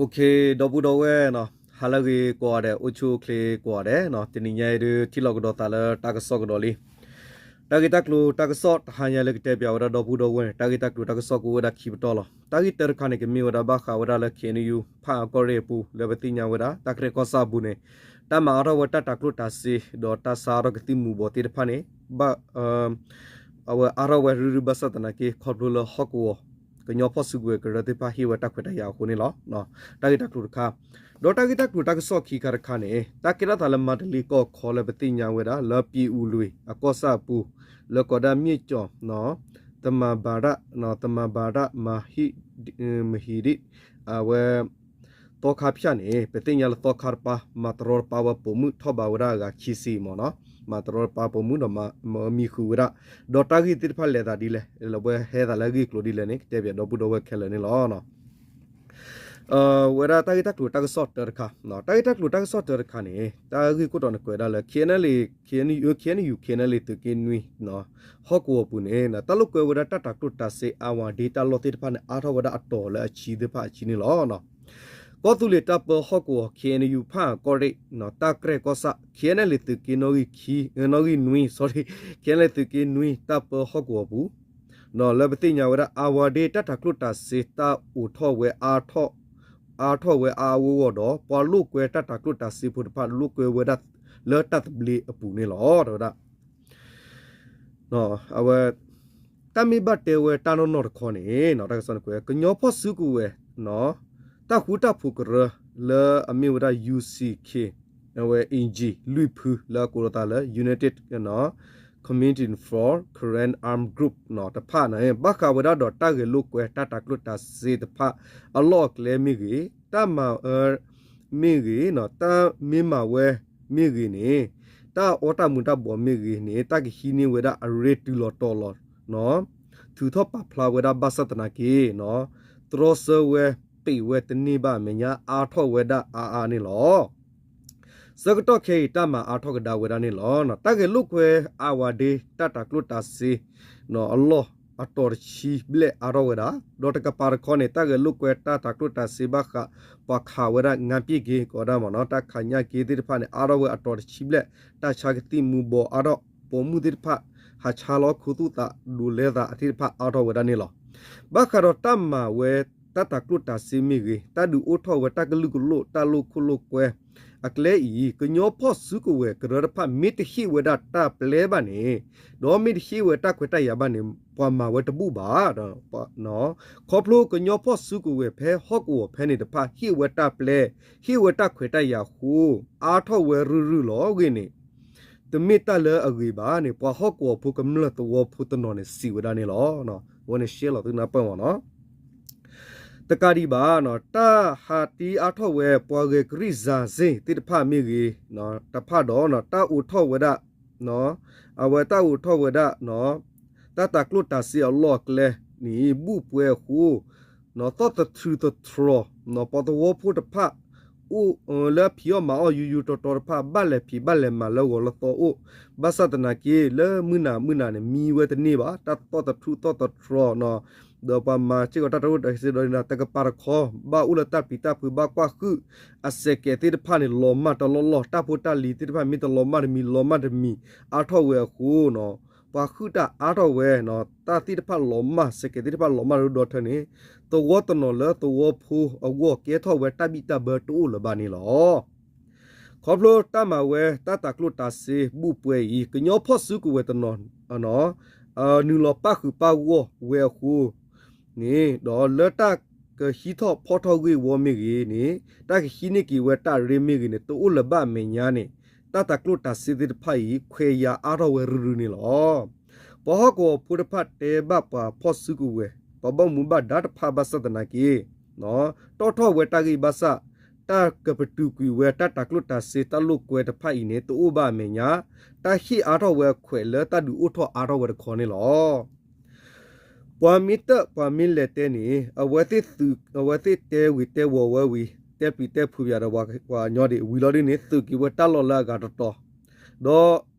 OK, ဒီပုၢ်ဒီဝဲၢ်နီၤ, ဟါလၢအဂ့ၤကိးဂၤဒဲး, အိၣ်ဆူၣ်အိၣ်ချ့ကိးဂၤဒဲးနီၤ, တနံၤညါအံၤဒုး ထံၣ်လိာ်ကဒီးသးလၢတၢ်ကစီၣ်ကဒီးလံ. တၢ်ဂ့ၢ်တၢ်ကျိၤတၢ်ကစီၣ် တဟါညါလၢကတဲပၠးဝဲဒၣ်ဒီပုၢ်ဒီဝဲၢ်န့ၣ် တၢ်ဂ့ၢ်တၢ်ကျိၤတၢ်ကစီၣ်ကအိၣ်ဝဲဒၣ်ခံပတီၢ်လီၤ. တၢ်ဂ့ၢ်တၢတခါန့ၣ် ကမ့ၢ်ဝဲဒၣ်ဘၣ်ဃးဝဲဒၣ်လၢ KNU ဖၣ်အၣ်ကီၢ်ရ့ၣ်အပူၤ လၢပသ့ၣ်ညါဝဲဒၣ် တၢ်ကရၢကီၢ်ဆၣ်အပူၤန့ၣ် တၢ်မၤအါထီၣ်ဝဲတၢ်တၤကျိၣ်တၤစ့ ဒီးတၢ်ဆါအါထီၣ်ကသံၣ်မူၤဘှီးသ့ၣ်တဖၣ်န့ၣ် ဘၣ် အဝဲအါထီၣ်ဝဲရုၢ်ရုၢ်ဘၣ်ဆၣ်သနာ်က့ ခီဖျိလၢဟီၣ်ကဝီၤ ကညီဖီၣ်စုကဝဲၤကရၢသ့ၣ်တဖၣ်ဟ့ၣ်ဝဲတၢ်ခွဲးတၢ်ယာ်အဃိန့ၣ်လီၤ. တၢ်ဂ့ၢ်တၢ်ကျိၤတခါ, ဒီးတၢ်ဂ့ၢ်တၢ်ကျိၤတၢ်ကစီၣ်ခံခါတခါန့ၣ် တၢ်ကဲထီၣ်သးလၢမၤတလ့ကီၢ်ခီလၢပသ့ၣ်ညါဝဲဒၣ် လၢပံၤအူလွံၢ်အကီၢ်ဆၣ်အပူၤ လၢကိးဒၣ်မ့ၢ်ကၠီၣ် သမၤဘၣ်ဒၣ် သမၤဘၣ်ဒၣ် မဟံၣ်ဒံၣ် အဝဲ သီခါဖၠၣ်န့ၣ် ပသ့ၣ်ညါလၢသီခါတပၤ မၤတရီတပါဝဲပိာ်မုၣ်ထီၣ်ဘးဝဲဒၣ်အဂၤခံဆံမ့ၢ်နီၤ, မၤတရီတပါပိာ်မုၣ်ဒီးမၤမံဃုာ်ဝဲဒၣ်, ဒီးတၢ်ဂ့ၢ်သ့ၣ်တဖၣ်လဲၤသးဒ်လဲၣ်, လၢပှဲၤဟဲသးလၢအဂ့ၢ်အကျိၤဒ်လဲၣ်န့ၣ် ကတဲပၠးဒီပုၢ်ဒီဝဲၢ်ခဲလၢာ်န့ၣ်လီၤ. ဝဲဒၣ်တၢ်ဂ့ၢ်တၢ်ကျိၤတၢ်ကစီၣ်တၢတခါ, တၢ်ဂ့ၢ်တၢ်ကျိၤတၢ်ကစီၣ်တၢတခါန့ၣ် တၢ်ဂ့ၢ်ခိၣ်တီန့ၣ်ကွဲးဒၣ်လၢ KNLA, KNU, KNU, KNLA သုးက့နွံ ဟီၣ်ကဝီၤပူၤန့ၣ် တၢ်လိာ်ကွဲဝဲဒၣ်တၢ်တၤကျိၣ်တၤစ့ အဝၤဒ့တၢ်လီၢ်သ့ၣ်တဖၣ်န့ၣ် အါထီၣ်ဝဲဒၣ်အတီၤလၢအဆံသ့ၣ်တဖၣ်အဆံန့ၣ်လီၤ. ကီၢ်သူလ့ၤတၢ်ပၢဟီၣ်ကဝီၤ KNU ဖၣ်အၣ်ကီၢ်ရ့ၣ် တၢ်ကရၢကီၢ်ဆၣ် KNLA သုးက့ နီၣ်ဂံၢ်နွံ sorry, KNLA သုးက့နွံ တၢ်ပၢဟီၣ်ကဝီၤပူၤ လၢပသ့ၣ်ညါဝဲဒၣ် အဝၤဒ့တၢ်တၤကျိၣ်တၤစ့တၢ်အိးထီၣ်ဝဲ အါထီၣ်ဝဲအါအါဂီၢ်ဂီၢ်ဒီး ပှၤလိာ်ကွဲတၢ်တၤကျိၣ်တၤစ့ဖိတဖၣ် လိာ်ကွဲဝဲဒၣ်လၢတၢ်သဘျ့အပူၤန့ၣ်လီၤ. တဲဝဲဒၣ် အဝဲ တၢ်မ့ၢ်ဘၣ်တဲဝဲတၢ်နီၢ်နီၢ်တခီန့ၣ် တၢ်ကစီၣ်န့ၣ်ကွဲး ကညီဖီၣ်စုကဝဲၤ တၢ်ဃူတၢ်ဖိးကရၢ လၢအမ့ၢ်ဝဲဒၣ် UCK အဝဲ အင်ၣ်ကၠံၣ် လွံၢ်ဖု လၢအကိးလီၤသးလၢ United Committee for Karen Armed Group တဖၣ်န့ၣ် ဘၣ်ဃးဝဲဒၣ်ဒီးတၢ်ဂဲၤလိာ်ကွဲတၢ်တၤကျိၣ်တၤစ့တဖၣ် အလီၢ်အကျဲမ့ၢ်ဂ့ၤ, တၢ်မၤအၢမ့ၢ်ဂ့ၤ, တၢ်မ့ၢ်မၤဝဲမ့ၢ်ဂ့ၤန့ၣ်, တၢ်အီၣ်တၢ်မူၤတၢ်ဘှီးမ့ၢ်ဂ့ၤန့ၣ် တၢ်ကဟံးန့ၢ်ဝဲဒၣ်အရ့တုၤလီၤတီၤလီၤ ထုးထီၣ်ပာ်ဖျါဝဲဒၣ်ဘၣ်ဆၣ်သနာ်က့ တြီဆၢဝဲ ပံးဝဲတန့ၢ်ဘၣ်အမဲာ်ညါ အါထီၣ်ဝဲဒၣ်အါအါန့ၣ်လီၤ. ဆၢကတီၢ်ခဲအံၤ တၢ်မၤအါထီၣ်ကဒါဝဲဒၣ်န့ၣ်လီၤ. တၢ်ဂဲၤလိာ်ကွဲအဝၤဒ့ တၢ်တၤကျိၣ်တၤစ့ အလီၢ်အတီၤတဆံဘျဲၣ်အါထီၣ်ဝဲဒၣ်, ဒီးတကပၤတခီန့ၣ် တၢ်ဂဲၤလိာ်ကွဲတၢ်တၤကျိၣ်တၤစ့ဘၣ်ဃး ပှၤခးဝဲဒၣ် ငါးပစ်က့ၤ ကိးဒၣ်မ့ၢ်နီၤ တၢ်ခးညၣ်က့ၤသ့ၣ်တဖၣ်န့ၣ် အါထီၣ်ဝဲအတီၤတဆံဘျဲၣ်, တၢ်ဆါကသံၣ်မူၤဘှီးအါထီၣ် ပိာ်မုၣ်သ့ၣ်တဖၣ် ဟးဆါလီၤခူသူၣ်သး ဒိးလဲသးသ့ၣ်တဖၣ်အါထီၣ်ဝဲဒၣ်န့ၣ်လီၤ. ဘၣ်ဃးဒီးတၢ်မၤဝဲ တၢ်တၤကျိၣ်တၤစ့မ့ၢ်ဂ့ၤ, တၢ်ဒုးအိၣ်ထီၣ်ဝဲတၢ်ကလုာ်ကလိၣ် တၢ်လိာ်ခိၣ်လိာ်ကွဲ အကျဲအံၤ ကညီဖီၣ်စုကဝဲၤကရၢတဖၣ် မ့ၢ်တဟ့ၣ်ဝဲဒၣ်တၢ်ပျဲဘၣ်န့ၣ်, ဒီးမ့ၢ်တဟ့ၣ်ဝဲတၢ်ခွဲးတၢ်ယာ်ဘၣ်န့ၣ် ပှၤမၤဝဲတဘူၣ်ဘၣ်. ခီဖျိကညီဖီၣ်စုကဝဲၤဖဲဟီၣ်ကဝီၤဖဲန့ၣ်တဖၣ် ဟ့ၣ်ဝဲတၢ်ပျဲ, ဟ့ၣ်ဝဲတၢ်ခွဲးတၢ်ယာ်အဃိ အါထီၣ်ဝဲရုၢ်ရုၢ်လီၤအဂ့ၢ်န့ၣ် တမ့ၢ်တၢ်လၢအဂ့ၤဘၣ်န့ၣ် ပှၤဟီၣ်ကဝီၤဖိကမျၢၢ်သဝီဖိတနီၤန့ၣ် စံးဝဲဒၣ်န့ၣ်လီၤ. အဝဲန့ၣ်ရှဲလီၤသုနၢ်ပၢၢ်မ့ၢ်နီၤ တကးဒံးဘၣ် တၢ်ဟးတ့အါထီၣ်ဝဲ ပှၤဂဲၤကရံၣ်စၢ်စ့ၢ်သ့ၣ်တဖၣ်မ့ၢ်ဂ့ၤ, တဖၣ်ဒီး တၢ်အိးထီၣ်ဝဲဒၣ် အဝဲတၢ်အိးထီၣ်ဝဲဒၣ် တၢ်တၤကျိၣ်တၤစ့အလီၢ်အကျဲန့ၣ် ဘူၣ်ပှဲၤအဃိ သီၣ်သထြူးသထြီၤ ပှၤသဝီဖိတဖၣ် အိၣ်လၢအဖံးအီၣ်မၤအီၣ်ယူယူတီတီတဖၣ် ဘၣ်လဲၤဖံးဘၣ်လဲၤမၤလၢဂီၤလၢသီအိၣ်, ဘၣ်ဆၣ်သနာ်က့ လၢမုၢ်နၤမုၢ်နၤန့ၣ် မံဝဲတန့ၢ်ဘၣ် တၢ်သီၣ်သထြူးသီၣ်သထြီၤ ဒီးပှၤမၤစ့ၢ်ကီးတၢ်တၢ်အိၣ်တၢ်စ့ဒီးန့ၣ် တကပၤတခီ ဘၣ်အိၣ်လၢတၢ်ပျံၤတၢ်ဖုး ဘၣ်ကွၢ်ဟုၣ် အစဲးကဲးသ့ၣ်တဖၣ်န့ၣ် လီၤမၢ်တလီၢ်လီၢ် တၢ်ဖိတၢ်လံၤသ့ၣ်တဖၣ်မ့ၢ်တလီၤမၢ်တမံၤ လီၤမၢ်တမံၤ အါထီၣ်ဝဲအဃိ ပှၤဟုၣ်တၢ်အါထီၣ်ဝဲ တၢ်သ့ၣ်တဖၣ်လီၤမၢ် စဲးကဲးသ့ၣ်တဖၣ်လီၤမၢ်ဒိၣ်ဒိၣ်ထၢန့ၣ် သဝီတနီၤလၢသဝီဖိအဂီၢ် ကဲထီၣ်ဝဲတၢ်ဘံၣ်တၢ်ဘၢတအိၣ်လၢၤဘၣ်န့ၣ်လီၤ. ခီဖျိတၢ်မၤဝဲတၢ်တၤကျိၣ်တၤစ့ဘူၣ်ပှဲၤအံၤ ကညီဖီၣ်စုကဝဲၤတနီၤ နုာ်လီၤပၣ်ဃုာ်ပၣ်ဂီၢ်ဝဲအဃိန့ၣ် ဒီးလၢတၢ်ကဟံးထီၣ်ဖီထီၣ်ဂ့ၢ်ဝီမ့ၢ်ဂ့ၤန့ၣ် တၢ်ကဟံးန့ၢ်က့ၤဝဲတၢ်ရ့မ့ၢ်ဂ့ၤန့ၣ် တအိၣ်လၢၤဘၣ်အမဲာ်ညါန့ၣ် တၢ်တၤကျိၣ်တၤစ့သ့ၣ်တဖၣ်အံၤ ခွဲးယာ်အါထီၣ်ဝဲရုၢ်ရုၢ်န့ၣ်လီၤ. ပှၤဟီၣ်ကဝီၤဖိတဖၣ်တဲဘၣ်ပှၤဖီၣ်စုကဝဲၤ ပှၤဘၣ်မူဘၣ်ဒါတဖၣ်ဘၣ်ဆၣ်သနာ်က့ တီၣ်ထီၣ်ဝဲတၢ်ဂ့ၢ်ဘၣ်ဆၣ် တၢ်ကပတုာ်ကွံာ်ဝဲတၢ်တၤကျိၣ်တၤစ့တၢ်လိာ်ကွဲတဖၣ်အံၤန့ၣ် တအိၣ်ဘၣ်အမဲာ်ညါ တၢ်ဟ့ၣ်အါထီၣ်ဝဲအခွဲးလၢတၢ်ဒုးအိၣ်ထီၣ်အါထီၣ်ဝဲတခီန့ၣ်လီၤ. ပှၤမ့ၢ်တၢၣ်ပှၤမ့ၢ်လဲၤတဲန့ၣ် အဝဲသ့ၣ်သုး အဝဲသ့ၣ်တဲဝံၤတဲဝီၤဝဲဝံၤ တဲပျံၤတဲဖုးပၠးဒီးပှၤကညီဒံး ဝံၤလီၤဒ်န့ၣ် သုးက့ၤဝဲတၢ်လီၢ်လၢအဂၤတတီၤ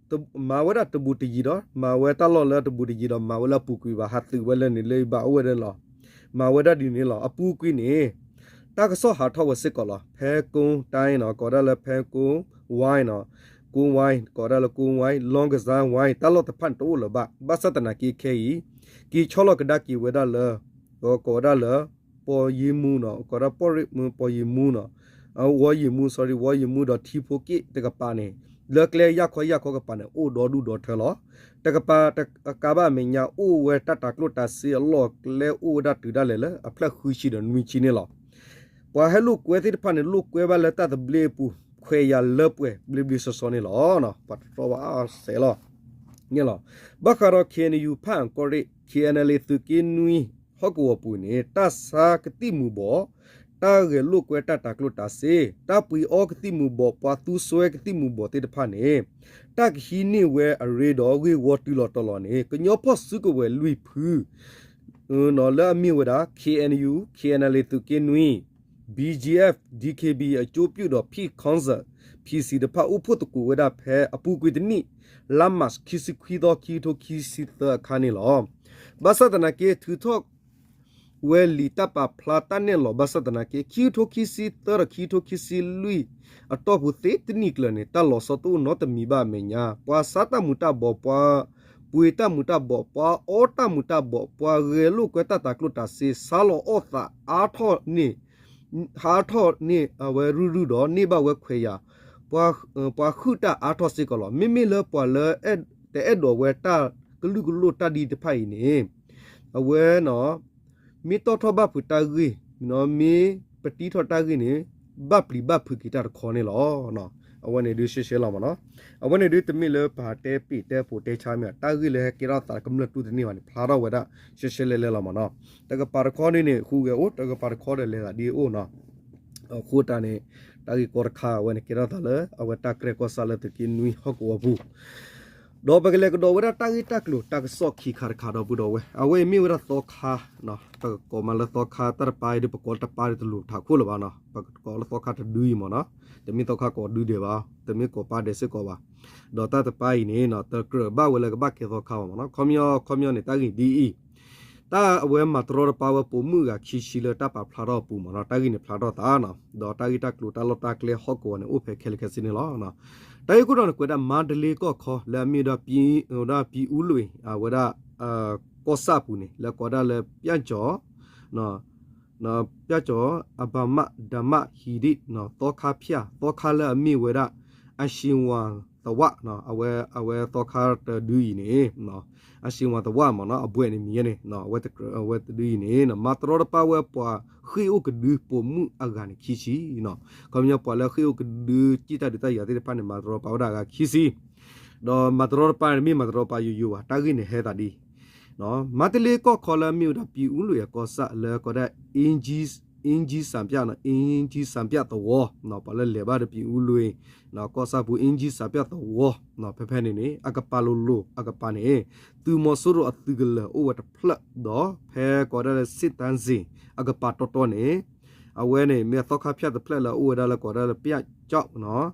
ဒီး မၤဝဲဒၣ်တဘူးတယံၤဒီး မၤဝဲတၢ်လီၢ်လၢတဘူးတယံၤဒီး မၤဝဲလၢအပူၤကွံာ်ဘၣ် ဟးသုးဝဲလၢန့ၣ်လၢဘၣ်အိၣ်ဝဲဒၣ်လီၤ. မၤဝဲဒၣ်ဒ်န့ၣ်လီၤ. အပူၤကွံာ်န့ၣ် တၢ်ကစီၣ်ဟးထီၣ်ဝဲစ့ၢ်ကီးလီၤ. ဖဲကိတၢ်နီၤ ကိးဒၣ်လၢဖဲကိဝါနီၤ, ကိဝါ ကိးဒၣ်လၢကိဝါ လီကစါဝါ တၢ်လီၢ်တဖၣ်န့ၣ်တအိၣ်လၢၤဘၣ်. ဘၣ်ဆၣ်သနာ်က့ခဲအံၤ က့ၤဆီလီၤကဒါက့ၤဝဲဒၣ်လၢ ကိးဝဲဒၣ်လၢ ပီၢ်ယ့မူနီၤ, ကိးဒၣ်ပီၢ်ရ့ၣ်မူ ပီၢ်ယ့မူနီၤ, ဝီယ့မူ sorry ဝီယ့မူဒီးထံဖိက့ၣ်တကပၤန့ၣ် လၢကျဲယၢ်ခီယၢ်ခီကပၤန့ၣ် အိၣ်ဒီဒူၣ်ဒီထၢလီၤ. တကပၤတကးဘၣ်အမဲာ်ညါ အိၣ်ဝဲတၢ်တၤကျိၣ်တၤစ့အလီၢ်ကျဲအိၣ်ဝဲဒၣ်တုၤဒၣ်လဲာ်လၢအဖျၢၣ်ဃုဆံဒီးနွံဆံန့ၣ်လီၤ. ပှၤဟဲလိာ်ကွဲသ့ၣ်တဖၣ်န့ၣ် လိာ်ကွဲဘၣ်လၢတၢ်သဘျ့အပူၤ ခွဲးယာ်လၢပှဲၤဘျ့ဘျ့ဆှီဆှီန့ၣ်လီၤ. ပှၤတတြီဘၣ်အါစဲးလီၤ. လီၤ. ဘၣ်ဃးဒီး K N U ဖၣ်အၣ်ကီၢ်ရ့ၣ် K N L A သုးက့နွံ ဟီၣ်ကဝီၤပူၤန့ၣ် တၢ်ဆါကသံၣ်မူၤဘှီး, တၢ်ဂဲၤလိာ်ကွဲတၢ်တၤကျိၣ်တၤစ့, တၢ်ပှ့ၤအီကသံၣ်မူၤဘှီး ပှၤသူစွဲကသံၣ်မူၤဘှီးသ့ၣ်တဖၣ်န့ၣ် တၢ်ကဟံးန့ၢ်ဝဲအရ့ဒီးဂ့ၢ်ဝီတုၤလီၤတီၤလီၤန့ၣ် ကညီဖီၣ်စုကဝဲၤလွံၢ်ဖု လၢအမ့ၢ်ဝဲဒၣ် K N U, K N L A သုးက့နွံ, B G F, D K B A ကၠိပၠူၣ်ဒီး Peace Council, P C တဖၣ်အိၣ်ဖှိၣ်သကိးဝဲဒၣ်ဖဲအပူၤကွံာ်တနံၣ် လါမၢ်ၡး ခံဆံခွံသီ ခံကထိခံဆံသၢအခါန့ၣ်လီၤ. ဘၣ်ဆၣ်သနာ်က့ ထုးထီၣ်ဝဲလံာ်တၢ်ပာ်ဖျါတၢ်နဲၣ်လီၤ ဘၣ်ဆၣ်သနာ်က့ ခံကထိခံဆံသၢဒီးခံကထိခံဆံလွံၢ်အတီၢ်ပူၤသ့တနံၣ်ကျၢၤန့ၣ် တၢ်လီၤဆီတအိၣ်နီတမံၤဘၣ်အမဲာ်ညါ ပှၤဆါတၢ်မူၤတၢ်ဘှီး, ပှၤပှ့ၤတၢ်မူၤတၢ်ဘှီး, ပှၤအီတၢ်မူၤတၢ်ဘှီး, ပှၤဂဲၤလိာ်ကွဲတၢ်တၤကျိၣ်တၤစ့ ဆါလီၤအီၣ်သးအါထီၣ်န့ၢ် ဟးထီၣ်န့ၢ်အဝဲရုၢ်ရုၢ်ဒီး န့ၢ်ဘၣ်ဝဲခွဲးယာ် ပှၤဃုာ်တၢ်အါထီၣ်စ့ၢ်ကီးလီၤ. မ့မ့ၢ်လၢပှၤလၢ တအဲၣ်ဒိးဝဲတၢ်ကလုာ်ကလိၣ်တၢ်ဒ်တဖၣ်အံၤန့ၣ် အဝဲ မ့ၢ်တီၣ်ထီၣ်ဘၣ်ဖုးတၢ်ဂ့ၢ်, မ့ၢ်ပတံထီၣ်တၢ်ဂ့ၢ်န့ၣ် ဘၣ်ပျံၤဘၣ်ဖုးက့ၤတၢ်တခီန့ၣ်လီၤ. အဝဲန့ၣ်ဒုးရှဲရှဲလီၤမ့ၢ်နီၤ. အဝဲန့ၣ်ဒုးတမ့ၢ်လၢပတဲပ့ၢ်တဲပိာ်တဲဆါမ့ၢ် တၢ်ဂ့ၢ်လၢဟဲကဲထီၣ်သးကမျၢၢ်တူၢ်တန့ၢ်ဘၣ်န့ၣ် ဖျါထီၣ်ဝဲဒၣ်ရှဲရှဲလဲၣ်လဲၣ်လီၤမ့ၢ်နီၤ. တကပၤတခီဒ်န့ၣ် ဟူးဂဲၤအိၣ်, တကပၤတခီဒီးလဲၤသးဒ်အိၣ်နီၤ. အဃိတၢ်န့ၣ် တၢ်ဂ့ၢ်ကီတခါ အဝဲန့ၣ်ကဲထီၣ်သးလၢ အဝဲတၢ်ကြဲၢ်ကီၢ်ဆၣ်လၢသုးက့နွံဟီၣ်ကဝီၤပူၤ ဒီးပကလဲၤကဒီးဝဲဒၣ်တၢ်ဂ့ၢ်တၢ်ကျိၤတၢ်ကစီၣ်ခံခါတခါဒီပုၢ်ဒီဝဲၢ်, အဝဲအံၤမ့ၢ်ဝဲဒၣ်သီခါ, ပကကိးမးလၢသီခါ တၢ်တပၤအံၤဒီး ပကိးတပၤဒီးတလိၤပထးခိၣ်လၢၤဘၣ်နီၤ, ပကကိးလၢသီခါတဒုအံၤမ့ၢ်နီၤ, တမ့ၢ်သီခါကိးဒုဒဲးဘၣ်, တမ့ၢ်ကိးပၤဒဲးစ့ၢ်ကီးဘၣ်, ဒီးတၢ်တပၤအံၤန့ၣ် တကြၢးဘၣ်ဝဲလၢကဘၣ်ကဲသီခါဘၣ်မ့ၢ်နီၤ, ခီပညီ, ခီပညီန့ၣ် တၢ်ဂ့ၢ်ဒ်အံၤ တၢ်အဝဲမၤတရီတပါဝဲပိာ်မုၣ်အဂၤခံဆံလၢတၢ်ပာ်ဖျါထီၣ်အပူၤမ့ၢ်နီၤ, တၢ်ဂ့ၢ်န့ၣ်ဖျါထီၣ်သးနီၤ, ဒီးတၢ်ဂ့ၢ်တၢ်ကျိၤတၢ်လီၢ်တၢ်ကျဲဟီၣ်ကဝီၤန့ၣ် အိၣ်ဖဲခဲလၢာ်ခဲဆ့န့ၣ်လီၤ. တၢ်ဂ့ၢ်ခိၣ်တီန့ၣ် ကွဲးဒၣ်မါတလ့ကီၢ်ခီ လၢအမ့ၢ်ဝဲဒၣ် ပဝဲဒၣ် ပံအူလွံၢ် အဝဲဒၣ် ကီၢ်ဆၣ်ပူၤန့ၣ် လၢကိးဒၣ်လၢ ပျၢ်ကၠီၤ ပျၢ်ကၠီၤ အဘၢမး ဒၢမး ဟံးဒံၣ် သီခါဖၠၣ် သီခါလၢအမ့ၢ်ဝဲဒၣ် အၡ့ဝၤသဝၣ် အဝဲ အဝဲသီခါတဒုအံၤန့ၣ် အၡ့ဝၤသဝၣ်မ့ၢ်နီၤ အဘှဲးန့ၣ်မံၤယဲန့ၣ် အဝဲတဒုအံၤန့ၣ် မၤတရီတပါဝဲပှၤဃ့ၢ်အိၣ်ကဒုပိာ်မုၣ်အဂၤန့ၣ်ခံဆံနီၤ, ခီပညီပှၤလၢဃ့ၢ်အိၣ်ကဒုစ့ၣ်တၢ်ဒုးတၢ်ယၤသ့ၣ်တဖၣ်န့ၣ် မၤတရီတပါဝဲဒၣ်အဂၤခံဆံ ဒီးမၤတရီတပါန့ၣ် မ့ၢ်မၤတရီတပါယိယိဘၣ်, တၢ်ဂ့ၢ်န့ၣ်ဟဲသးဒ်အံၤ, မါတလ့ကီၢ်ခီလၢအမ့ၢ်ဝဲဒၣ် ပံအူလွံၢ်အကီၢ်ဆၣ်လၢကိးဒၣ် အင်းကြီးစံပြ, အင်းကြီးစံပြသဝီ, ပှၤလၢလဲၤဘၣ်ဒီးပံအူလွံၢ် ကီၢ်ဆၣ်ပူၤ အင်းကြီးစံပြသဝီ, ဖဲဖဲန့ၣ်န့ၣ် အကပၤလိၤလိၤအကပၤန့ၣ် သုးမီၤစိရိၤအသုးကလၢၤအိၣ်ဝဲတဖျၢၣ် ဒီးဖဲကိးဒၣ်လၢ စစ်တမ်းဇင် အကပၤတီတီန့ၣ် အဝဲန့ၣ် မ့ၢ်သီခါဖၠၣ်တဖျၢၣ်လၢအအိၣ်ဝဲဒၣ်လၢကိးဒၣ်လၢ ပျၢ်ကၠီၣ်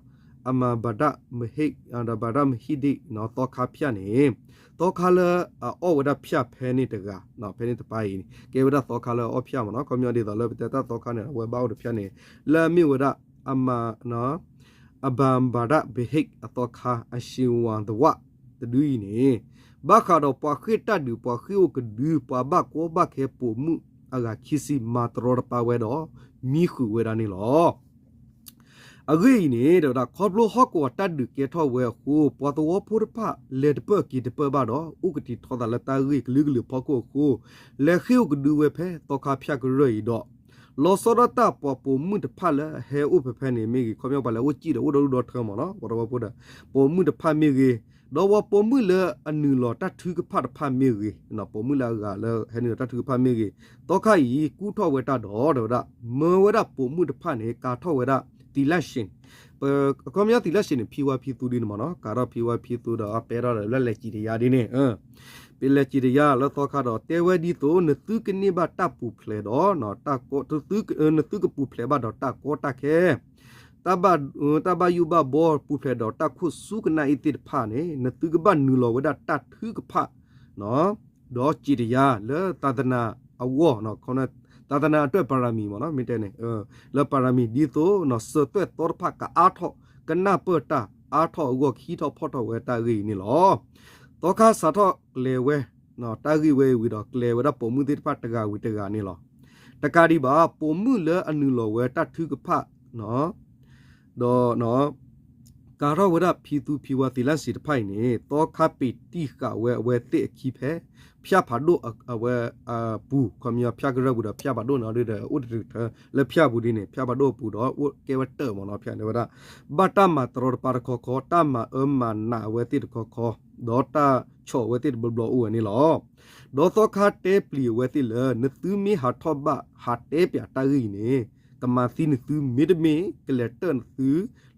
အမၤဘၣ်ဒၣ်မဟ့ၣ် ဒီးဘၣ်ဒၣ်မဟံးဒံၣ် သီခါဖၠၣ်န့ၣ် သီခါလၢအအီၣ်ဝဲဒၣ်ဖၠၣ်ဖဲန့ၣ်တဂၤ ဖဲန့ၣ်တပၤအံၤ ကဲဝဲဒၣ်သီခါလၢအအီၣ်ဖၠၣ်မ့ၢ်နီၤ, ခီပညီဒ်သိးလၢပတဲတၢ်သီခါန့ၣ် အဝဲဘၣ်အီၣ်ဒီးဖၠၣ်န့ၣ် လၢအမ့ၢ်ဝဲဒၣ် အမၤ အဘၣ်ဘၣ်ဒၣ်ဘဟ့ၣ်အသီခါ အၡ့ဝၤသဝၣ်တဒုအံၤန့ၣ် ဘၣ်ဃးဒီးပှၤဃ့ၢ်တၢ်ဒုး ပှၤဃ့ၢ်အိၣ်ကဒု ပှၤဘၣ်ကီဘၣ်ခဲပိာ်မုၣ်အဂၤခံဆံ မၤတရီတပါဝဲဒီး မံဃုာ်ဝဲဒၣ်န့ၣ်လီၤ. အဂ့ၢ်အံၤန့ၣ် တဲဝဲဒၣ် ခီဖျိဟီၣ်ကဝီၤတၢ်ဒုးကဲထီၣ်ဝဲအဃိ ပှၤသဝီဖိတဖၣ် လဲၤတပၢၢ်က့ၤတပၢၢ်ဘၣ်ဒီး အိၣ်ကတံၤထီသးလၢတၢ်ဂ့ၢ်ကလုာ်ကလုာ်ဖီခိၣ်အဃိ လဲၤဃ့ၢ်အိၣ်ကဒုဝဲဖဲသီခါဖၠၣ်ကရၢၢ်အံၤဒီး လီၤဆီဒၣ်တၢ်ပှၤပိာ်မုၣ်တဖၣ်လၢအဟဲအိၣ်ဖဲဖဲန့ၣ်မ့ၢ်ဂ့ၤ ခီပညီပှၤလဲၤအိၣ်စံၣ်ဒီးအိၣ်ဒီဒူၣ်ဒီထၢမ့ၢ်နီၤ ပှၤသဝီဖိဒီး ပိာ်မုၣ်တဖၣ်မ့ၢ်ဂ့ၤ ဒီးပှၤပိာ်မုၣ်လၢအနုာ်လီၤတၢ်ထုကဖၣ်တဖၣ်မ့ၢ်ဂ့ၤ ပိာ်မုၣ်လၢအဂၤလၢဟဲနုာ်လီၤတၢ်ထုကဖၣ်မ့ၢ်ဂ့ၤ သီခါအံၤ ကူၣ်ထီၣ်ဝဲတၢ်ဒီး တဲဝဲဒၣ် မၢဝဲဒၣ်ပိာ်မုၣ်တဖၣ်န့ၣ် ကၤထီၣ်ဝဲဒၣ် သီလၣ်ရှ့ၣ် ပ ခီပညီသီလၣ်ရှ့ၣ်န့ၣ် ဖံဝါဖံသူဒ်န့ၣ်မ့ၢ်နီၤ ကၤထီၣ်ဖံဝါဖံသူဒီး ပဲထီၣ်ဒီးလၢလဲၤစံၣ်တယါဒ်န့ၣ် ပလဲၤစံၣ်တယါလၢသီခါဒီး တဲဝဲဒ်သိး နသုကန့ၢ်ဘၣ်တၢ်ပူၤဖျဲးဒီး နသုကပူၤဖျဲးဘၣ်ဒီးတၢ်ကီတၢ်ခဲ တၢ်ဘၣ် တၢ်ဘၣ်ယိၣ်ဘၣ်ဘီပူၤဖျဲးဒီးတၢ်ခိၣ်စူကနၣ်အံၤသ့ၣ်တဖၣ်န့ၣ် နသုကဘၣ်နုာ်လီၤဝဲဒၣ်တၢ်ထုကဖၣ် ဒီးစံၣ်တယါလၢသာသနာအဂီၢ် ခီပညီ သာသနာအတွက်ပါရမီၤမ့ၢ်နီၤ မ့ၢ်တဲန့ၣ် လၢပါရမီၤ ဒ်သိးစၢၤသွဲၣ်သီတဖၣ်ကအါထီၣ် ကနၢ်ပၢၢ်တၢ်အါထီၣ်အဂီၢ် ကဟံးထီၣ်ဖီၣ်ထီၣ်ဝဲတၢ်ဂ့ၢ်အံၤန့ၣ်လီၤ. သီခါစးထီၣ်ကျဲၤဝဲ တၢ်ဂ့ၢ်ဝဲအံၤဝံၤဒီး ကျဲၤဝဲဒၣ်ပိာ်မုၣ်သ့ၣ်တဖၣ်တဂၤဝံၤတဂၤန့ၣ်လီၤ. တကးဒံးဘၣ် ပိာ်မုၣ်လၢအနုာ်လီၤဝဲတၢ်ထုကဖၣ် ဒီး ကၤထီၣ်ဝဲဒၣ်ဖံသူဖံဝါသ့လၣ်စံးတဖၣ်အံၤန့ၣ် သီခါပ့ၤတံၢ်ဃာ်ဝဲအဝဲသ့ၣ်အခံဖဲ ဖၠၣ်ဖးဒိၣ်အဝဲအပူၤ ခီပညီဖၠၣ်ကရၢၢ်ပူၤဒီးဖၠၣ်ဖးဒိၣ်န့ၣ်ဒီး အိၣ်တတုၤထၢလၢဖၠၣ်ပူၤဒ်န့ၣ် ဖၠၣ်ဖးဒိၣ်အပူၤဒီးအိၣ်ကဲဝဲတၢၢ်မ့ၢ်နီၤ ဖၠၣ်တဲဝဲဒၣ် ဘၣ်တၢ်မၤတရီတပါတခီခီ တၢ်မၤအၢမၤနးအဝဲသ့ၣ်တခီခီ ဒီးတၢ်ဆီၣ်အဝဲသ့ၣ်တဘျီဘျီအိၣ်ဝဲန့ၣ်လီၤ. ဒီးသီခါတဲပျံၤအဝဲသ့ၣ်လၢ နသုမ့ၢ်ဟးထီၣ်ဘၣ်ဟးတဲပၠးတၢ်ဂ့ၢ်အံၤန့ၣ် ကမၤသံနသုမ့တမ့ၢ် ကလဲၤတၢၢ်နသ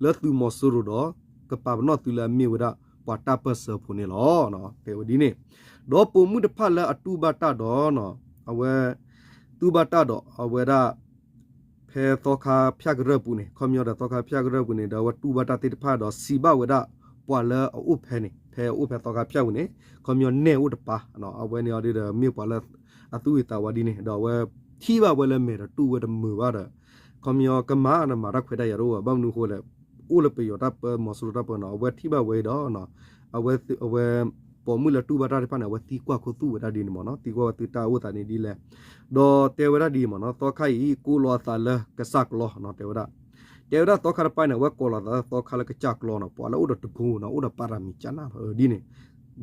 ုလၢသုးမီၤစိရိၤဒီး ကပာ်ပနီၣ်သုလၢအမ့ၢ်ဝဲဒၣ်ပှၤတၢ်ပၢၢ်ဆၢဖိန့ၣ်လီၤ. တဲဝဲဒ်န့ၣ် ဒီးပိာ်မုၣ်တဖၣ်လၢအတူၢ်ဘၣ်တၢ်ဒီး အဝဲ တူၢ်ဘၣ်တၢ်ဒီးအဝဲဒၣ် ဖဲသီခါဖၠၣ်ကရၢၢ်ပူၤန့ၣ် ခီပညီဒီးသီခါဖၠၣ်ကရၢၢ်ပူၤန့ၣ် ဒီးအဝဲတူၢ်ဘၣ်တၢ်သ့ၣ်တဖၣ်ဒီးစံးဘၣ်ဝဲဒၣ် ပှၤလၢအအိၣ်ဖဲန့ၣ် ဖဲအအိၣ်ဖဲသီခါဖၠၣ်ပူၤန့ၣ် ခီပညီနဲၣ်အိၣ်တပၤ အဝဲန့ၣ်အီၤဒ်ဒီးမ့ၢ်ပှၤလၢ အသူၣ်ဝံၤသးဝါဒ်န့ၣ် ဒီးအဝဲထံၣ်ဘၣ်ဝဲလၢမဲာ်ဒီးတူၢ်ဝဲတမုာ်ဘၣ်ဒီး ခီပညီကမၤဒီးမၤတၢ်ခွဲးတၢ်ယာ်တအိၣ်ဘၣ် ဘၣ်မနုၤအဃိလဲၣ် အိၣ်လၢပယီၤတၢ်ပၢ မီၤစိရိၤတၢ်ပၢနီၤ အဝဲထံၣ်ဘၣ်ဝဲအံၤဒီး အဝဲ အဝဲ ပိာ်မုၣ်လၢတူၢ်ဘၣ်တၢ်တဖၣ်န့ၣ် အဝဲသံကွၢ်ခိၣ်သူၣ်ဝဲဒၣ်ဒ်န့ၣ်မ့ၢ်နီၤ သံကွၢ်ဝဲသုတၢ်အိၣ်သးန့ၣ်ဒ်လဲၣ် ဒီးတဲဝဲဒၣ်ဒ်အံၤမ့ၢ်နီၤ သီခါအံၤ ကိးလီၤအသးလၢကစၢ်ကျီနီၤ တဲဝဲဒၣ် တဲဝဲဒၣ်သီခါတပၤန့ၣ် အဝဲကိးလီၤသးလၢသီခါလၢကစၢ်ကျီနီၤ ပှၤလၢအိၣ်ဒီးတကိနီၤ အိၣ်ဒီးပါရမီၤကၢ်နၢ်လီၤ ဒ်န့ၣ်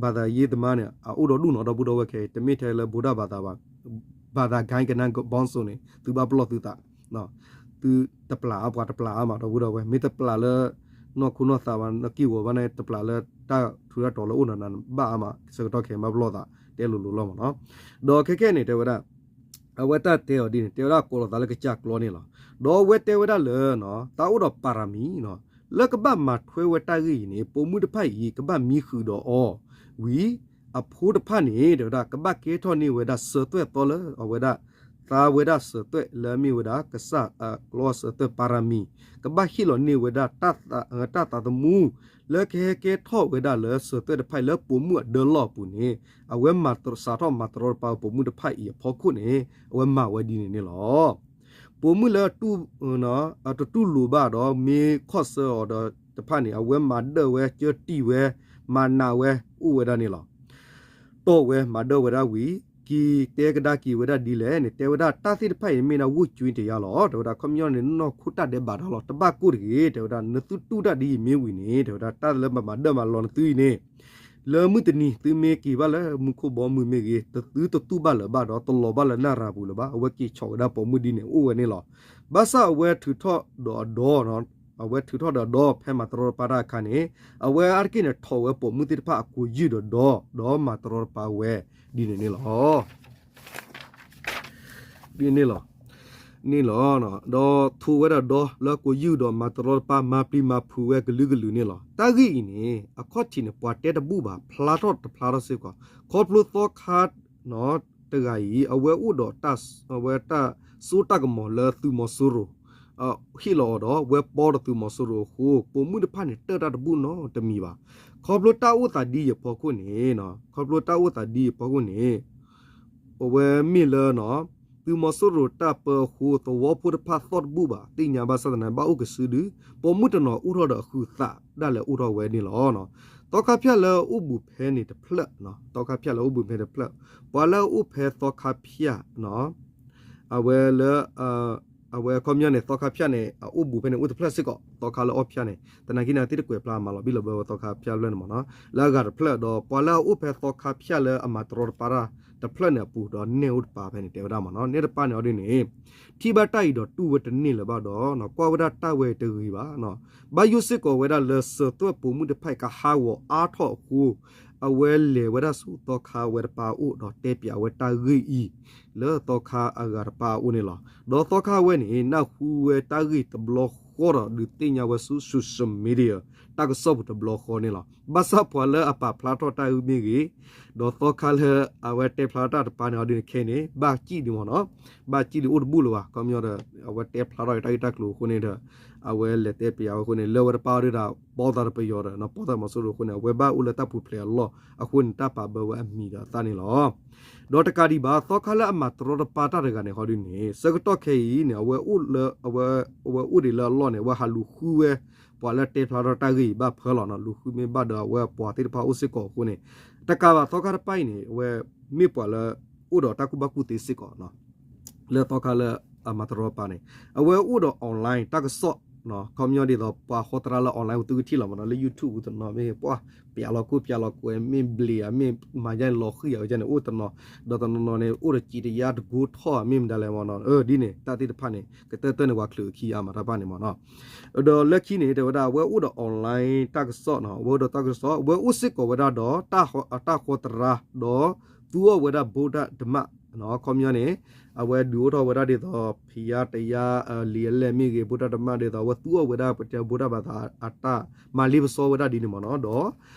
ဘၣ်သးယ့ၢ်သမါန့ၣ် အအိၣ်ဒီးဒူၣ်နီၤ ဒီပုၢ်ဒီဝဲၢ်ခဲအံၤ တမ့ၢ်ထဲလၢဗုဒ္ဓဘာသာဘၣ် ဘာသာကိုင်းကနန်းပေါင်းစုံန့ၣ် သုဘၣ်ပလီၢ်သုသး သုတပျၢ်အါပှၤတပျၢ်အါမး ဒီပုၢ်ဒီဝဲၢ် မ့ၢ်တပျၢ်လၢ နီၢ်ခိနီၢ်သးဘၣ် နက့ၢ်ဂီၤဘၣ်န့ၣ် တပျၢ်လၢတၢ်ထူးတၢ်တီၤလၢအိၣ်နၤနၤဘၣ်အါမး ဆၢကတီၢ်ခဲအံၤဘၣ်ပလီၢ်သး တဲလိၤလိၤလီၤမ့ၢ်နီၤ ဒီးခဲခဲန့ၣ် တဲဝဲဒၣ် အဝဲတၢ်တဲအီၤဒ်န့ၣ် တဲဝဲဒၣ်ကိးလီၤသးလၢကစၢ်ကျီန့ၣ်လီၤ ဒီးအဝဲတဲဝဲဒၣ်လၢ သးအိၣ်ဒီးပါရမီၤနီၤ လၢကဘၣ်မၤထွဲဝဲတၢ်ဂ့ၢ်အံၤန့ၣ် ပိာ်မုၣ်တဖၣ်အံၤ ကဘၣ်မံဃုာ်ဒီးအီၤဝံၤ အဖိတဖၣ်န့ၣ် တဲဝဲဒၣ် ကဘၣ်ကဲထီၣ်န့ၢ်ဝဲဒၣ်စၢၤသွဲၣ်သီလၢအဝဲဒၣ် သါဝဲဒၣ်စၢၤသွဲၣ်လၢအမ့ၢ်ဝဲဒၣ် ကစၢ်အကျီစၢၤသွဲၣ်ပါရမီၤ ကဘၣ်ဟ့ၣ်လီၤန့ၢ်ဝဲဒၣ် တၢ်သးသမူ လၢကဟဲကဲထီၣ်ဝဲဒၣ်လၢစၢၤသွဲၣ်တဖၣ်အံၤလၢပိာ်မုၣ်အဒၢလီၢ်အပူၤန့ၣ် အဝဲမၤစးထီၣ်မၤတရီတပါပိာ်မုၣ်တဖၣ်အံၤအဖီခိၣ်န့ၣ် အဝဲမၤဝဲဒ်န့ၣ်န့ၣ်လီၤ. ပိာ်မုၣ်လၢ တတူၢ်လိာ်ဘၣ်ဒီးမ့ၢ်ခီၣ်ဆၢအီၤဒီးတဖၣ်န့ၣ် အဝဲမၤဒၢၣ်ဝဲ ကၢတံၢ်ဝဲ မၤနးဝဲ အိၣ်ဝဲဒၣ်န့ၣ်လီၤ. တီၢ်ဝဲမၤဒၢၣ်ဝဲဒၣ်ဝံၤ က့ၤတဲကဒါက့ၤဝဲဒၣ်ဒ်လဲၣ်န့ၣ် တဲဝဲဒၣ်တၢ်သ့ၣ်တဖၣ်အံၤမ့ၢ်ဒၣ်ဝူၣ်ကၠူတယါလီၤ. တဲဝဲဒၣ်ခီပညီန့ၣ် နီၢ်ခိတၢ်ဒဲးဘးဒီးလီၤ တဘၣ်ကိၢ်တဂ့ၤ တဲဝဲဒၣ် နသုတူၢ်တၢ်ဒ်အံၤမ့ၢ်ဝံၤန့ၣ် တဲဝဲဒၣ် တၢ်လၢပမၤဒၢၣ်မၤလီၤနသုအံၤန့ၣ် လၢမုၢ်တနံၤ သုမ့ၢ်က့ၤဘၣ်လၢမူခိၣ်ဘီမုၢ်မ့ၢ်ဂ့ၤ သုတတူၢ်ဘၣ်လၢၤဘၣ်ဒီး တလီၤဘၣ်လၢနၢ်ရၤပူၤလၢၤဘၣ် အဝဲက့ၤဆီၣ်ဝဲဒၣ်ပိာ်မုၣ်ဒ်န့ၣ် အိၣ်ဝဲန့ၣ်လီၤ. ဘၣ်ဆၣ်အဝဲထုးထီၣ်ဒီးအဒီ အဝဲထုးထီၣ်ဒီးအဒီ ဖဲမၤတရီတပါတၢ်အခါန့ၣ် အဝဲအါတက့ၢ်န့ၣ် ထိးဝဲပိာ်မုၣ်သ့ၣ်တဖၣ်အကိးယုၢ်ဒီးဒီ ဒီးမၤတရီတပါဝဲ ဒ်န့ၣ်န့ၣ်လီၤ. ဒ်န့ၣ်လီၤ. န့ၣ်လီၤ. ဒီးထိးဝဲဒၣ်ဒီလၢကိးယုၢ်ဒီးမၤတရီတပါ မၤပျံၤမၤဖုးဝဲကလုာ်ကလုာ်န့ၣ်လီၤ. တၢ်ဂ့ၢ်အံၤန့ၣ် အခီၣ်ထံးန့ၣ် ပှၤတဲတဘူၣ်ဘၣ် ဖျါထီၣ်တဖျါထီၣ်စ့ၢ်ကီး ခီဖျိသီခါ တဂၤအံၤ အဝဲအိၣ်ဒီး အဝဲတၢ်စိတၢ်ကမီၤလၢသုးမီၤစိရိၤ ဟ့ၣ်လီၤအီၤဒီး ဝဲပီဒီးသုးမီၤစိရိၤအဃိ ပိာ်မုၣ်တဖၣ်န့ၣ် တၢၢ်တၢ်တဘူၣ်နီတမံၤဘၣ်. ခီဖျိတၢ်အိၣ်သးဒ်အံၤအဖီခိၣ်န့ၣ် ခီဖျိတၢ်အိၣ်သးဒ်အံၤအဖီခိၣ်န့ၣ် အဝဲမ့ၢ်လၢ သုးမီၤစိရိၤတၢ်ပၢအဃိ သဝီဖိတဖၣ်သီၣ်တဘူၣ်ဘၣ် သ့ၣ်ညါဘၣ်ဆၣ်သနာ်က့ ဘၣ်အိၣ်ကစုဒု ပိာ်မုၣ်တနီၤအိၣ်ထီၣ်ဒီးအဃုာ်သးဒၣ်လဲာ်အိၣ်ထီၣ်ဝဲန့ၣ်လီၤ. သီခါဖၠၣ်လၢအအိၣ်ဘူးဖဲန့ၣ်တဖျၢၣ်, သီခါဖၠၣ်လၢအအိၣ်ဘူးဖဲတဖျၢၣ်, ပှၤလၢအအိၣ်ဖဲသီခါဖၠၣ် အဝဲလၢ အဝဲအခီပညီန့ၣ် သီခါဖၠၣ်န့ၣ် အအိၣ်ဘူးဖဲန့ၣ်အိၣ်တဖျၢၣ်စ့ၢ်ကီး, သီခါလၢအီၣ်ဖၠၣ်န့ၣ် သနာ်က့န့ၣ် သုတကွဲးဖျါမးလီၤ ဘံၣ်လီၤဘၢဝဲသီခါဖၠၣ်ဖျၢၣ်န့ၣ်မ့ၢ်နီၤ, လၢအဂၤတဖျၢၣ်ဒီး ပှၤလၢအအိၣ်ဖဲသီခါဖၠၣ်လၢအမၤတရီတပါတၢ်တဖျၢၣ်န့ၣ်အပူၤဒီးနဲၣ်အိၣ်တပၤဖဲန့ၣ် တဲဝဲဒၣ်မ့ၢ်နီၤ, နဲၣ်တပၤန့ၣ်အီၤဒ်န့ၣ် ထံၣ်ဘၣ်တၢ်အံၤဒီးတူၢ်ဝဲတန့ၢ်လၢၤဘၣ်ဒီး ကွၢ်ဝဲဒၣ်တၢ်ဝဲအံၤတဂ့ၤဘၣ်, ဘၣ်ယိၣ်စ့ၢ်ကီးဝဲဒၣ်လၢစၢၤသွဲၣ်ပိာ်မုၣ်တဖၣ်အံၤကဟးဂီၤအါထီၣ်အဃိ အဝဲလဲၤဝဲဒၣ်ဆူသီခါဝဲတပၤအအိၣ်ဒီးတဲပၠးဝဲတၢ်ဂ့ၢ်အံၤ လၢသီခါအဂၤတပၤအအိၣ်န့ၣ်လီၤ. ဒီးသီခါဝဲန့ၣ် နၢ်ဟူဝဲတၢ်ဂ့ၢ်တဘျီဃီဒီး ဒုးသ့ၣ်ညါဝဲဆူ social media တၢ်ကစီၣ်ပူၤတဘျီဃီန့ၣ်လီၤ. ဘၣ်ဆၣ်ပှၤလၢအပာ်ဖျါထီၣ်တၢ်ဂ့ၢ်မ့ၢ်ဂ့ၤ, ဒီးသီခါလၢအဝဲတဲဖျါထီၣ်တၢ်တပၤန့ၣ်အီၤဒ်န့ၣ်ခဲအံၤန့ၣ် ဘၣ်စံၣ်ဒံးမ့ၢ်နီၤ, ဘၣ်စံၣ်ဒံးအိၣ်တဘူၣ်လၢၤဘၣ်, ခီပညီဒီး အဝဲတဲဖျါထီၣ်တၢ်ဂ့ၢ်တၢ်ကျိၤအဃိန့ၣ်ဒီး အဝဲလဲၤတဲပယၤဝဲအဃိန့ၣ် လၢဝဲတပၢ်အီၤဒၣ် ပီသးတပယီၤဒီး ပီသးမီၤစိရိၤအဃိန့ၣ် အဝဲဘၣ်အိၣ်လၢတၢ်ပူၤဖျဲးအလီၢ်အဃိန့ၣ် တၢ်ပာ်ဘၢဝဲအမံၤဒီးအသၣ်န့ၣ်လီၤ. ဒီးတကးဒံးဘၣ် သီခါလၢအမၤတရီတပါတၢ်တဂၤန့ၣ် ဟီဒုန့ၣ် ဆၢကတီၢ်ခဲအံၤန့ၣ် အဝဲအိၣ်လၢ အဝဲအိၣ်ဒံးလၢအလီၢ်န့ၣ် အဝဲဟးလူၤဃုဝဲ ပှၤလၢတဲဖျါထီၣ်တၢ်ဂ့ၢ်အံၤဘၣ်ဖၢလီၤနီၤ. လူၤဃုမ့ၢ်ဘၣ်ဒီးအဝဲပှၤသ့ၣ်တဖၣ်အိၣ်စ့ၢ်ကီးအဃိန့ၣ် တကးဘၣ်သီခါတပၢ်အံၤန့ၣ် အဝဲမ့ၢ်ပှၤလၢ အိၣ်ဒီးတၢ်ကူၣ်ဘၣ်ကူၣ်သ့စ့ၢ်ကီး လၢသီခါလၢအမၤတရီတပါန့ၣ် အဝဲအိၣ်ဒီး online တၢ်ကစီၣ် ခီပညီဒ်သိး ပှၤဃီသရၣ်လၢ online ပူၤ သုကထံၣ်လီၤမးနီၤ လၢ YouTube ပူၤတနီၤ မ့ၢ်ပှၤ ပျးလီၤခိၣ်ပျးလီၤကွဲ မ့ၢ်ဘျံးဧါ မ့ၢ်မၤယါန့ၣ် လီၤဃံၤဧါ ဝဲန့ၣ် အိၣ်တနီၤ ဒီးတနီၤနီၤန့ၣ် အိၣ်ဒီးစံးတယါတကိထီၣ် မ့ၢ်မတၤလဲၣ်မးနီၤ ဒ်န့ၣ် တၢ်သ့ၣ်တဖၣ်န့ၣ် ကတၢၢ်တၢၢ်န့ၣ် ပှၤချုးအခံအါမးတၢ်တဖၣ်န့ၣ်မးနီၤ ဒီးလၢခံန့ၣ် တဲဝဲဒၣ် အဝဲအိၣ်ဒီး online တၢ်ကစီၣ်နီၤ အဝဲအိၣ်ဒီးတၢ်ကစီၣ် အဝဲအိၣ်စ့ၢ်ကီးဝဲဒၣ်ဒီး တၢ်ဃီသရၣ် ဒီးသူအီၣ်ဝဲဒၣ် ဗုဒ္ဓဓမ္မ ခီပညီန့ၣ် အဝဲဒုးအိၣ်ထီၣ်ဝဲဒၣ်ဒ်သိး ဖံးယါတယါ လံာ်အလဲၢ်မ့ၢ်ဂ့ၤ ဗုဒ္ဓဓမ္မ ဒ်သိး အဝဲသူအီၣ်ဝဲဒၣ် ဗုဒ္ဓဘာသာ အတၢ်မၤလ့ပစီဝဲဒၣ်ဒ်န့ၣ်မးနီၤ ဒီး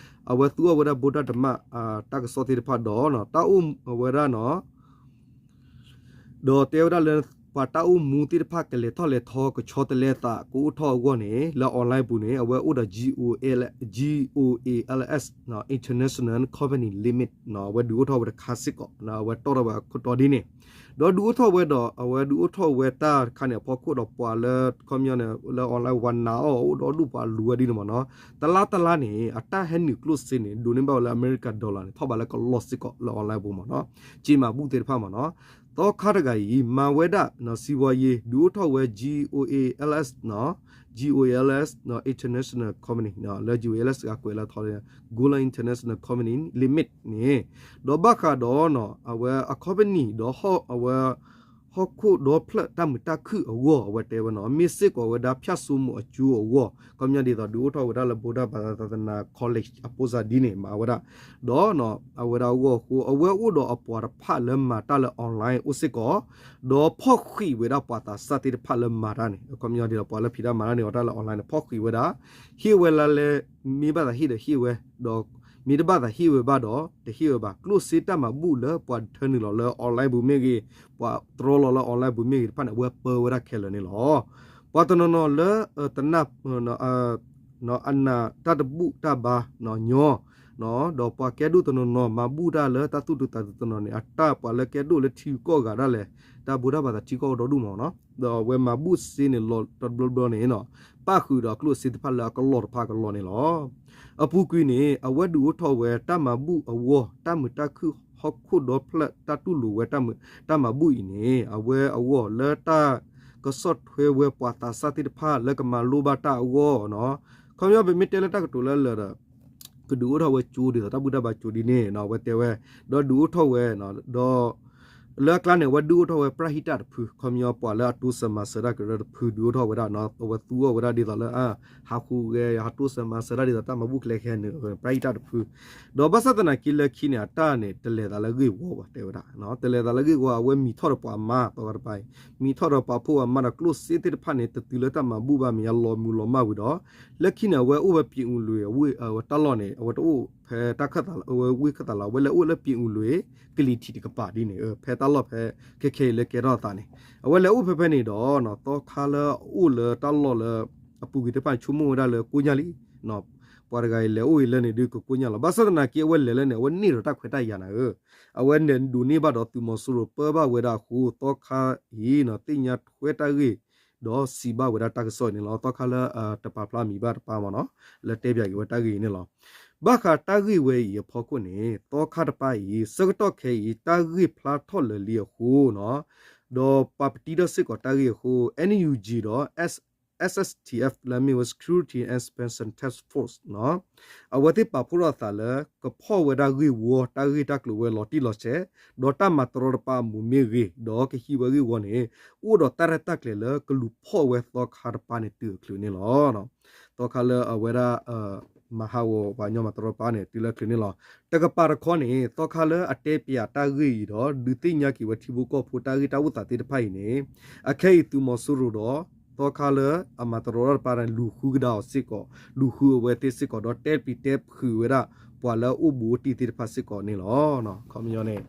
အဝဲသူအီၣ်ဝဲဒၣ် ဗုဒ္ဓဓမ္မ တၢ်ကစီၣ်သ့ၣ်တဖၣ်ဒီး တၢ်အိၣ်ဝဲဒၣ်နီၤ ဒီးတဲဝဲဒၣ်လၢ ပှၤတၢ်အိၣ်မူသ့ၣ်တဖၣ် ကလဲၤထီၣ်လဲၤထီ ကဆီတလဲသး ကအိၣ်ထီၣ်အဂီၢ်န့ၣ် လၢ online ပူၤန့ၣ် အဝဲအိၣ်ဒီး G O L G O A L S International Company Limit အဝဲဒုးအိၣ်ထီၣ်ဝဲတခါစ့ၢ်ကီး အဝဲတီၣ်ထီၣ်ဝဲအခိၣ်တီဒ်န့ၣ် ဒီးဒုးအိၣ်ထီၣ်ဝဲဒီး အဝဲဒုးအိၣ်ထီၣ်ဝဲတၢ်တခါန့ၣ် အဖီခိၣ်ဒီးပှၤလၢ ခီပညီန့ၣ် လၢ online ဝၤနာ်အီၤ အိၣ်ဒီဒူၣ်ပှၤလူၤဝဲဒ်န့ၣ်မးနီၤ တလါတလါန့ၣ် အတၢ်ဟဲနုာ်ကျိၣ်စ့န့ၣ် ဒိးန့ၢ်ဘၣ်ဝဲလၢ America dollar န့ၣ် ထီၣ်ဘးလၢကလီၢ်စ့ၢ်ကီးလၢ online ပူၤမးနီၤ စ့မၤဘူၣ်သ့ၣ်တဖၣ်မးနီၤ သီခါတဂၤအံၤ မၤဝဲဒၣ် စီးပွားရေး ဒုးအိၣ်ထီၣ်ဝဲ G O A L S G O A L S International Company လၢ G O A L S အကွဲးလၢထီ Golan International Company Limit န့ၣ် ဒီးဘၣ်ဃးဒီး အဝဲအ company ဒီးအဝဲ ဟီၣ်ခိၣ်ဒီဖျၢၣ်တၢ်မုာ်တၢ်ခုၣ်အဂီၢ် အဝဲတဲဝဲနီၤ မ့ၢ်စ့ၢ်ကီးဝဲဒၣ် ဖၠၣ်စိမိၤအကၠိအဂီၢ် ခီပညီဒ်သိး ဒုးအိၣ်ထီၣ်ဝဲဒၣ်လၢ ဗုဒ္ဓဘာသာ သာသနာ college အပိစၢ်ဒ်န့ၣ် မၤဝဲဒၣ် ဒီး အဝဲဒၣ်အဂီၢ်အဃိ အဝဲအိၣ်ဒီးအပှၤတဖၣ်လၢမၤတၢ်လၢ online အိၣ်စ့ၢ်ကီး ဒီးဖီၣ်ဃံးဝဲဒၣ်ပှၤသးစၢ်သ့ၣ်တဖၣ်လၢမၤတၢ်န့ၣ် ခီပညီဒ်သိး ပှၤလၢဖံးတၢ်မၤတၢ်န့ၣ် အီၤတၢ်လၢ online န့ၣ် ဖီၣ်ဃံးဝဲဒၣ် ဟ့ၣ်ဝဲလၢလဲ မ့ၢ်ဘၣ်သးဟ့ၣ်ဒီးဟ့ၣ်ဝဲ ဒီးမ့ၢ်တဘၣ်သးဟ့ၣ်ဝဲဘၣ်ဒီး တဟ့ၣ်ဝဲဘၣ် ကျိၣ်စ့တၢ်မၤဘူၣ်လၢပှၤထၢနုာ်လီၤလၢ online ပူၤမ့ၢ်ဂ့ၤ ပှၤတြီလီၤလၢ online ပူၤမ့ၢ်ဂ့ၤတဖၣ်န့ၣ် အဝဲပၢဝဲဒၣ်ခဲလၢာ်န့ၣ်လီၤ. ပှၤတနီၤနီၤလၢ တနၢ် အနၢ်တၢ်တဘူၣ်တၢ်ဘါညီ ဒီးပှၤကဲဒိၣ်တနီၤနီၤ မၤဘူၣ်တၢ်လၢတၢ်သူၣ်ဒူသးဒူတနီၤန့ၣ် အတၢ်ပှၤလၢကဲဒိၣ်လၢထံကီၢ်ဂၤဒၣ်လဲာ် တၢ်ဘူၣ်တၢ်ဘါသးထံကီၢ်အိၣ်ဒီဒူၣ်မးနီၤ ဒီးအဝဲမၤဘူၣ်စ့န့ၣ်လီၤတဘျီဘျီန့ၣ် ပၣ်ဃုာ်ဒီးကျိၣ်စ့တဖၣ်လၢအကလီၢ်တဖၣ်အကလီၢ်န့ၣ်လီၤ. အပူၤကွံာ်န့ၣ် အဝဲဒုးအိၣ်ထီၣ်ဝဲတၢ်မၤဘူၣ်အဂီၢ် တၢ်မုာ်တၢ်ခုၣ်ဟီၣ်ခိၣ်ဒီဖျၢၣ်တၢ်တူၢ်လိာ်ဝဲ တၢ်မၤဘူၣ်အံၤန့ၣ် အဝဲအဂီၢ်လၢတၢ် ကဆီၣ်ထွဲဝဲပှၤသးစၢ်သ့ၣ်တဖၣ်လၢကမၤလိဘၣ်တၢ်အဂီၢ်နီၤ ခီပညီပမ့ၢ်တဲလၢတၢ်ကတိၤလၢလၢာ်ဒီး ကဒုးအိၣ်ထီၣ်ဝဲကၠိဒ်သိးတၢ်ဘူၣ်တၢ်ဘါကၠိဒ်န့ၣ်နီၤ အဝဲတဲဝဲ ဒီးဒုးအိၣ်ထီၣ်ဝဲ ဒီး လၢအကျါန့ၣ် အဝဲဒုးအိၣ်ထီၣ်ဝဲ ပရဟိတတဖု ခီပညီပှၤလၢအတိစၢၤမၤစၢၤတၢ်ကရၢတဖု ဒုးအိၣ်ထီၣ်ဝဲဒၣ်နီၤ အဝဲသူအီၣ်ဝဲဒၣ်ဒ်သိးလၢ ဟးဃုဂဲၤ ဟးတိစၢၤမၤစၢၤတၢ်ဒ်သိးတၢ်မၤဘူၣ်ကျဲခဲန့ၣ် ပရဟိတတဖု ဒီးဘၣ်ဆၣ်သနာ်က့လၢခံန့ၣ် အတၢ်န့ၣ် တလဲၤသးလၢဂ့ၢ်ဝီဘၣ် တဲဝဲဒၣ် တလဲၤသးလၢဂ့ၢ်ဝီ အဝဲမံၤထီၣ်ဒီးပှၤမါ သီခါတပၤအံၤ မံၤထီၣ်ဒီးပှၤဖိပှၤမါဒီးကျိၣ်စ့သ့ၣ်တဖၣ်န့ၣ် တတုၤလၢတၢ်မၤဘူၣ်ဘၣ်မ့ၢ်အလီၤမုၢ်လီၤမၢ်ဝံၤဒီး လၢခံန့ၣ် အဝဲအိၣ်ဝဲ ပြင်ဦးလွင် အဝဲတၢ်လီၢ်န့ၣ် အဝဲတအိၣ်ဖဲတၢ်ခၢၣ်သးလၢ အဝဲဝ့ၢ်ခၢၣ်သးလီၤ အဝဲလဲၤအိၣ်လၢ ပြင်ဦးလွင် ကလံၤထံးတကပၤဒ်န့ၣ် ဖဲတၢ်လီၢ်ဖဲ ခဲခဲအံၤလၢကဲထီၣ်အသးန့ၣ် အဝဲလဲၤအိၣ်ဖဲဖဲန့ၣ်ဒီး သီခါလၢအအိၣ်လၢတၢ်လီၢ်လၢ အပူၤကွံာ်တဖၣ်န့ၣ် ဆိကမိၣ်ဝဲဒၣ်လၢကိညၢ်လံ ပှၤတဂၤအံၤလဲၤအိၣ်အံၤလၢန့ၣ်ဒုးကကိညၢ်လီၤ ဘၣ်ဆၣ်သနာ်က့အဝဲလဲၤလၢန့ၣ် အဝဲန့ၢ်ဒီးတၢ်ခွဲးတၢ်ယာ်နၤဧၢ အဝဲန့ၣ်ဒိးန့ၢ်ဘၣ်ဒီးသုးမီၤစိရိၤပၢဘၣ်ဝဲဒၣ်အဃိ သီခါအံၤ သ့ၣ်ညါထွဲတၢ်ဂ့ၢ် ဒီးစံးဘၣ်ဝဲဒၣ်တၢ်ကစီၣ်အံၤန့ၣ်လီၤ. သီခါလၢတပာ်ဖျါမံၤဘၣ်တပၢ်မ့ၢ်နီၤ လၢတဲပၠးက့ၤဝဲတၢ်ဂ့ၢ်အံၤန့ၣ်လီၤ. ဘၣ်ဃးတၢ်ဂ့ၢ်ဝဲအံၤအဖီခိၣ်န့ၣ် သီခါတပၢ်အံၤ ဆၢကတီၢ်ခဲအံၤ တၢ်ဂ့ၢ်ဖျါထီၣ်လၢာ်လံအဃိနီၤ ဒီးပာ်ပတံထီၣ်စ့ၢ်ကီးတၢ်ဂ့ၢ်အဃိ NUG ဒီး SSTF လၢအမ့ၢ်ဝဲ Security and Special Task Force နီၤ အဝဲသ့ၣ်ပာ်ဖှိၣ်ထီၣ်အသးလၢ ကဖီၣ်ဝဲဒၣ်ဂ့ၢ်ဝီ တၢ်ဂ့ၢ်တၢ်ကျိၤဝဲလီၤတံၢ်လီၤဆဲး ဒီးတၢ်မၤတရီတပါအမူးမ့ၢ်ဂ့ၤ ဒီးကဟံးဝဲဂ့ၢ်ဝီန့ၣ် အိၣ်ဒီးတၢ်ရဲၣ်တၢ်ကျဲၤလၢကလူၤဖီၣ်ဝဲသီခါတပၢ်န့ၣ်တုၤအချုးန့ၣ်လီၤ. သီခါလၢအဝဲဒၣ် မၤဟးဂီၤပှၤကညီမၤတရီတပါန့ၣ် တုၤလၢချုးန့ၣ်လီၤ. တကပၤတခီန့ၣ် သီခါလၢအတဲပၠးတၢ်ဂ့ၢ်အံၤဒီး ဒုးသ့ၣ်ညါက့ၤဝဲထံဖိကီၢ်ဖိတၢ်ဂ့ၢ်တၢ်အိၣ်သးသ့ၣ်တဖၣ်အံၤန့ၣ် အခဲအံၤသုးမီၤစိရိၤဒီး သီခါလၢအမၤတရီတပါန့ၣ် လူၤဃုကဒါအီၤစ့ၢ်ကီး လူၤဃုအဝဲသ့ၣ်စ့ၢ်ကီး ဒီးတဲပျံၤတဲဖုးဝဲဒၣ် ပှၤလၢအအိၣ်ဘူးအိၣ်တံၢ်သ့ၣ်တဖၣ်စ့ၢ်ကီးန့ၣ်လီၤ. ခီပညီန့ၣ်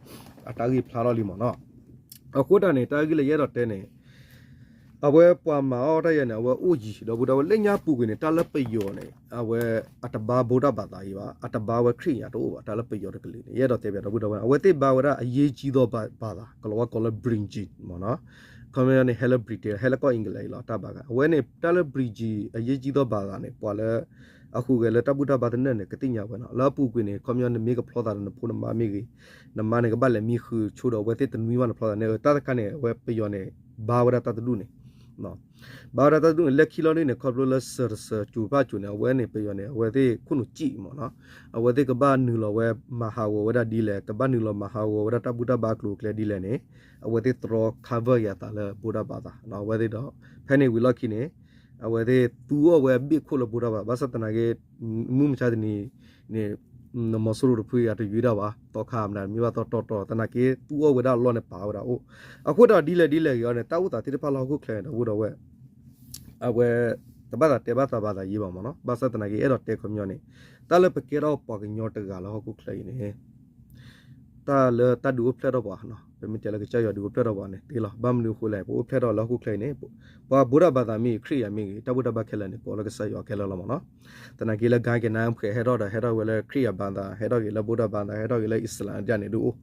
အတၢ်ဂ့ၢ်ဖျါထီၣ်လံမ့ၢ်နီၤ. အဃိတၢ်န့ၣ် တၢ်ဂ့ၢ်လၢယအဲၣ်ဒိးတဲန့ၣ် အဝဲပှၤမၤအီၣ်တၢ်ယဲန့ၣ် အဝဲအိၣ်ယံၤ ဒီပုၢ်ဒီဝဲၢ် လၢညါပူၤကွံာ်န့ၣ် တၢ်လၢပယီၤန့ၣ် အဝဲအတဘါဗုဒ္ဓဘာသာအံၤဘၣ်, အတဘါဝဲခရံာ်အံၤတအိၣ်ဘၣ်, တၢ်လၢပယီၤတကလုာ်န့ၣ် ယအဲၣ်ဒိးတဲဘၣ်ဒီပုၢ်ဒီဝဲၢ် အဝဲသ့ၣ်ဘါဝဲဒၣ် အရေးကြီးသောဘာသာ ကလီၤဝါကိးလၢ Brijin မ့ၢ်နီၤ, ခီပညီန့ၣ် ဟဲလၢ Britain ဟဲလၢကီၢ် England အံၤလီၤ တၢ်ဘါဂၤ အဝဲန့ၣ် တၢ်လၢ Brijin အရေးကြီးသောဘာသာန့ၣ် ပှၤလၢ အဟူးဂဲၤလၢတၢ်ဘူၣ်တၢ်ဘါတနၢၣ်န့ၣ် ကသ့ၣ်ညါဝဲနီၤ, လၢအပူၤကွံာ်န့ၣ် ခီပညီနမ့ၢ်ကဖျီသးဒီးနဖိနမါမ့ၢ်ဂ့ၤ, နမါန့ၣ်ကဘၣ်လဲၤမံဃုာ်ဆိဒီးအဝဲသ့ၣ်တနွံဘၣ်နဖျီသးန့ၣ် တၢ်တခါန့ၣ် အဝဲပယီၤန့ၣ် ဘါဝဲဒၣ်တၢ်တဒူၣ်န့ၣ် ဘါဝဲဒၣ်တၢ်တဒူၣ်န့ၣ် လၢခံလီၤဒ်န့ၣ် ခီဖျိလၢစၢၤတစၢၤ စူၤပၣ်စူၤန့ၣ် အဝဲန့ၣ် ပယီၤန့ၣ် အဝဲသ့ၣ်ခိၣ်နူာ်စံၣ်မ့ၢ်နီၤ, အဝဲသ့ၣ်ကဘၣ်နုာ်လီၤဝဲမၤဟးဂီၤဝဲဒၣ်ဒ်လဲၣ်, ကဘၣ်နုာ်လီၤမၤဟးဂီၤဝဲဒၣ်တၢ်ဘူၣ်တၢ်ဘါကျိၤကျဲဒ်လဲၣ်န့ၣ် အဝဲသ့ၣ်တြီ cover ယၤသးလၢ ဗုဒ္ဓဘာသာ အဝဲသ့ၣ်ဒီး ဖဲန့ၣ်ဝံၤလီၢ်ခံန့ၣ် အဝဲသ့ၣ်သူအီၣ်ဝဲအဘ့ၣ်ခိၣ်လၢ ဗုဒ္ဓဘာသာ ဘၣ်ဆၣ်သနာ်က့ မုၢ်မဆါတနံၤန့ၣ် နမီၤစိရိၤတဖုအံၤအတယွံဒၣ်ဘၣ်, သီခါမနုၤမ့ၢ်ဘၣ်သီတီတီ သနာ်က့သူအီၣ်ဝဲဒၣ်အလီၢ်န့ၣ်ပာ်ဝဲဒၣ်အိၣ်, အဃိဒီးဒ်လဲၣ်ဒ်လဲၣ်ဂ့ၤအီၤန့ၣ် တၢ်အိၣ်သးသ့ၣ်တဖၣ်လၢဟီၣ်ခိၣ်ချၢဒီပုၢ်ဒီဝဲၢ် အဝဲ တဘၣ်သးတဲဘၣ်သးဘၣ်သးယံာ်ဘၣ်မ့ၢ်နီၤ, ဘၣ်ဆၣ်သနာ်က့အဲၣ်ဒိးတဲခီပညီန့ၣ် တၢ်လၢပကဲထီၣ်ပှၤကညီတဂၤလၢဟီၣ်ခိၣ်ချၢအံၤန့ၣ် တၢ်လၢတၢ်ဒုးအိၣ်ဖျဲၣ်ထီၣ်ပှၤ, ပမ့ၢ်တဲလၢကစၢ်ယွၤဒုးအိၣ်ဖျဲၣ်ထီၣ်ပှၤန့ၣ်သ့လီၤ. ဘၣ်မနုၤအဃိလဲၣ်, ပအိၣ်ဖျဲၣ်ထီၣ်လၢဟီၣ်ခိၣ်ချၢအံၤန့ၣ် ပှၤဗုဒ္ဓဘာသာမ့ၢ်ဂ့ၤ ခရံာ်ယၤမ့ၢ်ဂ့ၤ တၢ်ဘူၣ်တၢ်ဘါခဲလၢာ်န့ၣ် ကိးလၢကစၢ်ယွၤခဲလၢာ်လီၤမ့ၢ်နီၤ. သနာ်က့လၢ ကၠဲနၤ ဖှဲးဟဲထီၣ်ဒီး ဟဲထီၣ်ဝဲလၢခရံာ်ယၤဘါသး ဟဲထီၣ်က့ၤလၢ ဗုဒ္ဓဘာသာ ဟဲထီၣ်က့ၤလၢ အံၣ်စလၣ်ဒ်န့ၣ်ဒုးအိၣ်,